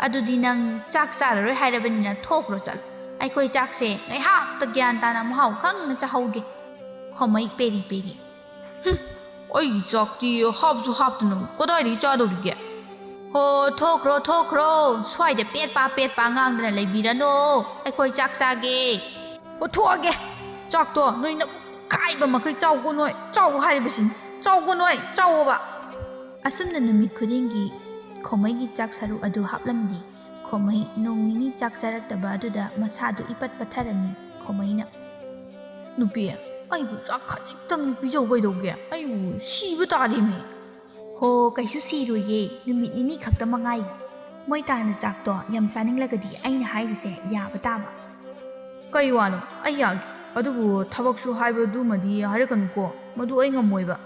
ꯑꯗꯨꯗꯤ ꯅꯪ ꯆꯥꯛ ꯆꯥꯔꯔꯣꯏ ꯍꯥꯏꯔꯕꯅꯤꯅ ꯊꯣꯛꯈ꯭ꯔꯣ ꯆꯠꯂꯣ꯫ ꯑꯩꯈꯣꯏ ꯆꯥꯛꯁꯦ ꯉꯥꯏꯍꯥꯛꯇ ꯒ꯭ꯌꯥꯟ ꯇꯥꯅ ꯃꯍꯥꯎ ꯈꯪꯅ ꯆꯥꯍꯧꯒꯦ꯫" ꯈꯣꯃꯩ ꯄꯦꯔꯤ ꯄꯦꯔꯤ꯫ "ꯍꯨꯝ, ꯑꯩꯒꯤ ꯆꯥꯛꯇꯤ ꯍꯥꯞꯁꯨ ꯍꯥꯞꯇꯅ ꯀꯗꯥꯏꯗꯒꯤ ꯆꯥꯗꯧꯔꯤꯒꯦ?" "ꯍꯣ, ꯊꯣꯛꯈ꯭ꯔꯣ, ꯊꯣꯛꯈ꯭ꯔꯣ꯫ ꯁ꯭ꯋꯥꯏꯗ ꯄꯦꯠ ꯄꯥ, ꯄꯦꯠ ꯄꯥ ꯉꯥꯡꯗꯅ ꯂꯩꯕꯤꯔꯅꯣ꯫ ꯑꯩꯈꯣꯏ ꯆꯥꯛ ꯆꯥꯒꯦ꯫" "ꯑꯣ, ꯊꯣꯛꯑꯒꯦ꯫ ꯆꯥꯛꯇꯣ ꯅꯣꯏ ꯅꯕꯨꯛ ꯀꯥꯏꯕ ꯃꯈꯩ ꯆꯥꯎꯀꯣ ꯅꯣꯏ꯫ ꯆꯥꯎ ꯍꯥꯏꯔꯤꯕꯁꯤꯅꯤ꯫ ꯆꯥꯎꯀꯣ ꯅꯣꯏ, ꯆꯥꯎꯑꯣꯕ꯫" ꯑꯁꯨꯝꯅ ꯅꯨꯃꯤꯠ ꯈꯨꯗꯤꯡꯒꯤ ꯈꯣꯃꯩꯒꯤ ꯆꯥꯛ ꯁꯔꯨꯛ ꯑꯗꯨ ꯍꯥꯞꯂꯝꯗꯦ꯫ ꯈꯣꯃꯩ ꯅꯣꯡ ꯅꯤꯅꯤ ꯆꯥꯛ ꯆꯥꯔꯛꯇꯕ ꯑꯗꯨꯗ ꯃꯁꯥꯗꯨ ꯏꯄꯠ ꯄꯠꯊꯔꯝꯃꯤ꯫ ꯈꯣꯃꯩꯅ, ꯅꯨꯄꯤ, ꯑꯩꯕꯨ ꯆꯥꯛ ꯈꯖꯤꯛꯇꯪꯗꯤ ꯄꯤꯖꯧ ꯀꯩꯗꯧꯒꯦ? ꯑꯩꯕꯨ ꯁꯤꯕ ꯇꯥꯔꯦꯃꯤ꯫ ꯍꯣ, ꯀꯩꯁꯨ ꯁꯤꯔꯣꯏꯌꯦ, ꯅꯨꯃꯤꯠ ꯅꯤꯅꯤ ꯈꯛꯇ ꯃꯉꯥꯏ꯫ ꯃꯣꯏ ꯇꯥꯅ ꯆꯥꯛꯇꯣ ꯌꯥꯝ ꯆꯥꯅꯤꯡꯂꯒꯗꯤ ꯑꯩꯅ ꯍꯥꯏꯔꯤꯁꯦ ꯌꯥꯕ ꯇꯥꯕ꯫ ꯀꯩ ꯋꯥꯅꯣ? ꯑꯩ ꯌꯥꯒꯦ꯫ ꯑꯗꯨꯕꯨ ꯊꯕꯛꯁꯨ ꯍꯥꯏꯕꯗꯨꯃꯗꯤ ꯍꯥꯏꯔꯛꯀꯅꯨꯀꯣ, ꯃꯗꯨ ꯑꯩ ꯉꯝꯃꯣꯏꯕ꯫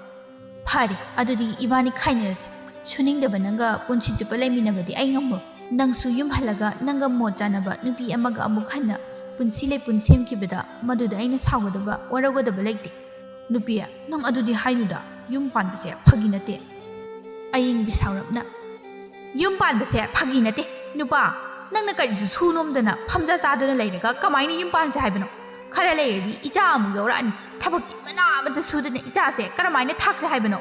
ꯐꯔꯦ, ꯑꯗꯨꯗꯤ ꯏꯕꯥꯅꯤ ꯈꯥꯏꯅꯔꯁꯤ꯫ ꯁꯨꯅꯤꯡꯗꯕ ꯅꯪꯒ ꯄꯨꯟꯁꯤ ꯆꯨꯞꯄ ꯂꯩꯃꯤꯟꯅꯕꯗꯤ ꯑꯩ ꯉꯝꯃꯣꯏ꯫ ꯅꯪꯁꯨ ꯌꯨꯝ ꯍꯜꯂꯒ ꯅꯪꯒ ꯃꯣꯠ ꯆꯥꯅꯕ ꯅꯨꯄꯤ ꯑꯃꯒ ꯑꯃꯨꯛ ꯍꯟꯅ ꯄꯨꯟꯁꯤ ꯂꯩꯄꯨꯟ ꯁꯦꯝꯈꯤꯕꯗ ꯃꯗꯨꯗ ꯑꯩꯅ ꯁꯥꯎꯒꯗꯕ, ꯋꯥꯔꯧꯒꯗꯕ ꯂꯩꯇꯦ꯫ ꯅꯨꯄꯤ, ꯅꯪ ꯑꯗꯨꯗꯤ ꯍꯥꯏꯅꯨꯗ꯫ ꯌꯨꯝ ꯄꯥꯟꯕꯁꯦ ꯐꯥꯒꯤ ꯅꯠꯇꯦ꯫ ꯑꯌꯤꯡꯕꯤ ꯁꯥꯎꯔꯞꯅ, ꯌꯨꯝ ꯄꯥꯟꯕꯁꯦ ꯐꯥꯒꯤ ꯅꯠꯇꯦ꯫ ꯅꯨꯄꯥ, ꯅꯪꯅ ꯀꯔꯤꯁꯨ ꯁꯨ ꯅꯣꯝꯗꯅ ꯐꯝꯖ ꯆꯥꯗꯨꯅ ꯂꯩꯔꯒ ꯀꯃꯥꯏꯅ ꯌꯨꯝ ꯄꯥꯟꯁꯦ ꯍꯥꯏꯕꯅꯣ? ꯈꯔ ꯂꯩꯔꯗꯤ ꯏꯆꯥ ꯑꯃꯨꯛ ꯌꯧꯔꯛꯑꯅꯤ꯫ ꯊꯕꯛꯇꯤ ꯃꯅꯥ ꯑꯃꯠꯇ ꯁꯨꯗꯅ ꯏꯆꯥꯁꯦ ꯀꯔꯝꯍꯥꯏꯅ ꯊꯥꯛꯁꯦ ꯍꯥꯏꯕꯅꯣ?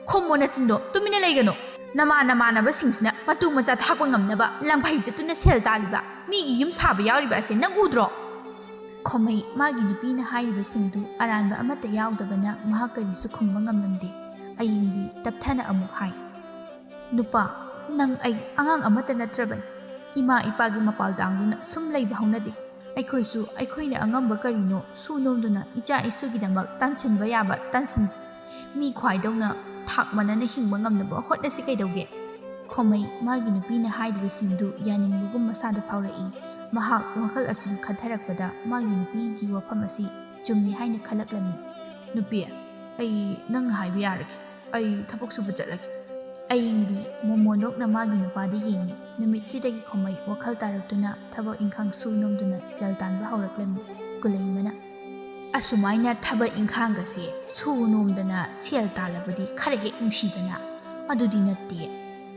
ꯈꯨꯝꯃꯣ ꯅꯆꯤꯟꯗꯣ, ꯇꯨꯃꯤꯟꯅ ꯂꯩꯒꯅꯨ꯫ ꯅꯃꯥ ꯅꯃꯥꯟꯅꯕꯁꯤꯡꯁꯤꯅ ꯃꯇꯨ ꯃꯆꯥ ꯊꯥꯛꯄ ꯉꯝꯅꯕ ꯂꯪꯐꯩ ꯆꯠꯇꯨꯅ ꯁꯦꯜ ꯇꯥꯜꯂꯤꯕ, ꯃꯤꯒꯤ ꯌꯨꯝ ꯁꯥꯕ ꯌꯥꯎꯔꯤꯕ ꯑꯁꯦ ꯅꯪ ꯎꯗ꯭ꯔꯣ? ꯈꯣꯃꯩ ꯃꯥꯒꯤ ꯅꯨꯄꯤꯅ ꯍꯥꯏꯔꯤꯕꯁꯤꯡꯗꯨ ꯑꯔꯥꯟꯕ ꯑꯃꯠꯇ ꯌꯥꯎꯗꯕꯅ ꯃꯍꯥꯛ ꯀꯔꯤꯁꯨ ꯈꯨꯝꯕ ꯉꯝꯂꯝꯗꯦ꯫ ꯑꯌꯤꯡꯕꯤ ꯇꯞꯊꯅ ꯑꯃꯨꯛ ꯍꯥꯏ, ꯅꯨꯄꯥ, ꯅꯪ ꯑꯩ ꯑꯉꯥꯡ ꯑꯃꯠꯇ ꯅꯠꯇ꯭ꯔꯕꯅꯤ꯫ ꯏꯃꯥ ꯏꯄꯥꯒꯤ ꯃꯄꯥꯜ ꯇꯥꯡꯗꯨꯅ ꯁꯨꯝ ꯂꯩꯕ ꯍꯧꯅꯗꯦ꯫ ꯑꯩꯈꯣꯏꯁꯨ ꯑꯩꯈꯣꯏꯅ ꯑꯉꯝꯕ ꯀꯔꯤꯅꯣ ꯁꯨ ꯅꯣꯝꯗꯨꯅ ꯏꯆꯥ ꯏꯁꯨꯒꯤꯗꯃꯛ ꯇꯥꯟꯁꯤꯟꯕ ꯌꯥꯕ ꯇꯥꯟꯁꯤꯟꯁꯤ꯫ ꯃꯤ ꯈ꯭ꯋꯥꯏꯗꯧꯅ ꯊꯥꯛ ꯃꯥꯟꯅꯅ ꯍꯤꯡꯕ ꯉꯝꯅꯕ ꯍꯣꯠꯅꯁꯤ ꯀꯩꯗꯧꯒꯦ? ꯈꯣꯃꯩ ꯃꯥꯒꯤ ꯅꯨꯄꯤꯅ ꯍꯥꯏꯔꯤꯕꯁꯤꯡꯗꯨ ꯌꯥꯅꯤꯡꯕꯒꯨꯝ ꯃꯁꯥꯗ ꯐꯥꯎꯔꯛꯏ꯫ ꯃꯍꯥꯛ ꯋꯥꯈꯜ ꯑꯁꯨꯝ ꯈꯟꯊꯔꯛꯄꯗ ꯃꯥꯒꯤ ꯅꯨꯄꯤꯒꯤ ꯋꯥꯐꯝ ꯑꯁꯤ ꯆꯨꯝꯃꯤ ꯍꯥꯏꯅ ꯈꯜꯂꯛꯂꯝꯃꯤ꯫ ꯅꯨꯄꯤ, ꯑꯩ ꯅꯪꯅ ꯍꯥꯏꯕ ꯌꯥꯔꯒꯦ꯫ ꯑꯩ ꯊꯕꯛ ꯁꯨꯕ ꯆꯠꯂꯒꯦ꯫ ꯑꯌꯤꯡꯕꯤ ꯃꯣꯃꯣꯟ ꯅꯣꯛꯅ ꯃꯥꯒꯤ ꯅꯨꯄꯥꯗ ꯌꯦꯡꯉꯤ꯫ ꯅꯨꯃꯤꯠꯁꯤꯗꯒꯤ ꯈꯣꯃꯩ ꯋꯥꯈꯜ ꯇꯥꯔꯛꯇꯨꯅ ꯊꯕꯛ ꯏꯪꯈꯥꯡ ꯁꯨ ꯅꯣꯝꯗꯨꯅ ꯁꯦꯜ ꯇꯥꯟꯕ ꯍꯧꯔꯛꯂꯝꯃꯤ꯫ ꯀꯨꯂꯩꯃꯅ, ꯑꯁꯨꯃꯥꯏꯅ ꯊꯕꯛ ꯏꯪꯈꯥꯡꯒꯁꯦ ꯁꯨ ꯅꯣꯝꯗꯅ ꯁꯦꯜ ꯇꯥꯜꯂꯕꯗꯤ ꯈꯔ ꯍꯦꯛ ꯅꯨꯡꯁꯤꯗꯅ꯫ ꯑꯗꯨꯗꯤ ꯅꯠꯇꯦ꯫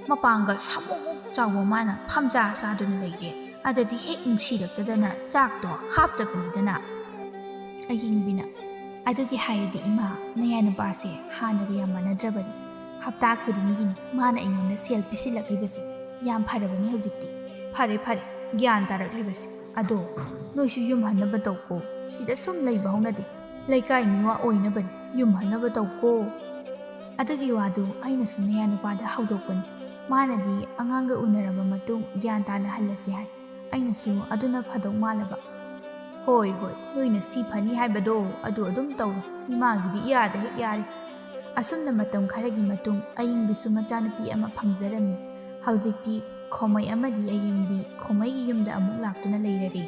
ꯃꯄꯥꯡꯒ ꯁꯥꯃꯨꯛ ꯆꯥꯎꯕ ꯃꯥꯅ ꯐꯝꯖꯥ ꯆꯥꯗꯨꯅ ꯂꯩꯔꯦ꯫ ꯑꯗꯨꯗꯤ ꯍꯦꯛ ꯅꯨꯡꯁꯤꯔꯛꯇꯗꯅ ꯆꯥꯛꯇꯣ ꯍꯥꯞꯇꯕꯅꯤꯗꯅ꯫ ꯑꯌꯤꯡꯕꯤꯅ, ꯑꯗꯨꯒꯤ ꯍꯥꯏꯔꯗꯤ ꯏꯃꯥ, ꯅꯌꯥ ꯅꯨꯄꯥꯁꯦ ꯍꯥꯟꯅꯒ ꯌꯥꯝ ꯃꯥꯟꯅꯗ꯭ꯔꯕꯅꯤ꯫ ꯍꯞꯇꯥ ꯈꯨꯗꯤꯡꯒꯤꯅꯤ ꯃꯥꯅ ꯑꯩꯉꯣꯟꯗ ꯁꯦꯜ ꯄꯤꯁꯤꯜꯂꯛꯂꯤꯕꯁꯦ꯫ ꯌꯥꯝ ꯐꯔꯕꯅꯤ ꯍꯧꯖꯤꯛꯇꯤ꯫ ꯐꯔꯦ, ꯐꯔꯦ, ꯒ꯭ꯌꯥꯟ ꯇꯥꯔꯛꯂꯤꯕꯁꯦ꯫ ꯑꯗꯣ ꯅꯣꯏꯁꯨ ꯌꯨꯝ ꯍꯟꯅꯕ ꯇꯧꯀꯣ꯫ ꯁꯤꯗ ꯁꯨꯝ ꯂꯩꯕ ꯍꯧꯅꯗꯦ꯫ ꯂꯩꯀꯥꯏ ꯃꯤꯋꯥ ꯑꯣꯏꯅꯕꯅꯤ꯫ ꯌꯨꯝ ꯍꯟꯅꯕ ꯇꯧꯀꯣ꯫ ꯑꯗꯨꯒꯤ ꯋꯥꯗꯨ ꯑꯩꯅꯁꯨ ꯅꯌꯥ ꯅꯨꯄꯥꯗ ꯍꯧꯗꯣꯛꯄꯅꯤ꯫ ꯃꯥꯅꯗꯤ ꯑꯉꯥꯡꯒ ꯎꯅꯔꯕ ꯃꯇꯨꯡ ꯒ꯭ꯌꯥꯟ ꯇꯥꯅ ꯍꯜꯂꯁꯤ ꯍꯥꯏ꯫ ꯑꯩꯅꯁꯨ ꯑꯗꯨꯅ ꯐꯗꯧ ꯃꯥꯜꯂꯕ꯫ "ꯍꯣꯏ ꯍꯣꯏ, ꯅꯣꯏꯅ ꯁꯤ ꯐꯅꯤ ꯍꯥꯏꯕꯗꯣ ꯑꯗꯨ ꯑꯗꯨꯝ ꯇꯧꯔꯣ, ꯏꯃꯥꯒꯤꯗꯤ ꯏꯌꯥꯗ ꯍꯦꯛ ꯌꯥꯔꯦ"꯫ ꯑꯁꯨꯝꯅ ꯃꯇꯝ ꯈꯔꯒꯤ ꯃꯇꯨꯡ ꯑꯌꯤꯡꯕꯤꯁꯨ ꯃꯆꯥꯅꯨꯄꯤ ꯑꯃ ꯐꯪꯖꯔꯝꯃꯤ꯫ ꯍꯧꯖꯤꯛꯇꯤ ꯈꯣꯃꯩ ꯑꯃꯗꯤ ꯑꯌꯤꯡꯕꯤ ꯈꯣꯃꯩꯒꯤ ꯌꯨꯝꯗ ꯑꯃꯨꯛ ꯂꯥꯛꯇꯨꯅ ꯂꯩꯔꯔꯦ꯫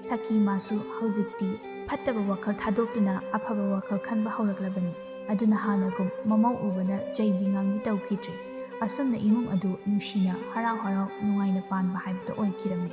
ꯁꯈꯤ ꯃꯥꯁꯨ ꯍꯧꯖꯤꯛꯇꯤ ꯐꯠꯇꯕ ꯋꯥꯈꯜ ꯊꯥꯗꯣꯛꯇꯨꯅ ꯑꯐꯕ ꯋꯥꯈꯜ ꯈꯟꯕ ꯍꯧꯔꯛꯂꯕꯅꯤ꯫ ꯑꯗꯨꯅ ꯍꯥꯟꯅꯒꯨꯝ ꯃꯃꯧ ꯎꯕꯅ ꯆꯩꯕꯤ ꯉꯥꯡꯕꯤ ꯇꯧꯈꯤꯗ꯭ꯔꯦ꯫ ꯑꯁꯨꯝꯅ ꯏꯃꯨꯡ ꯑꯗꯨ ꯅꯨꯡꯁꯤꯅ ꯍꯔꯥꯎ ꯍꯔꯥꯎ ꯅꯨꯡꯉꯥꯏꯅ ꯄꯥꯟꯕ ꯍꯥꯏꯕꯗꯨ ꯑꯣꯏꯈꯤꯔꯝꯃꯤ꯫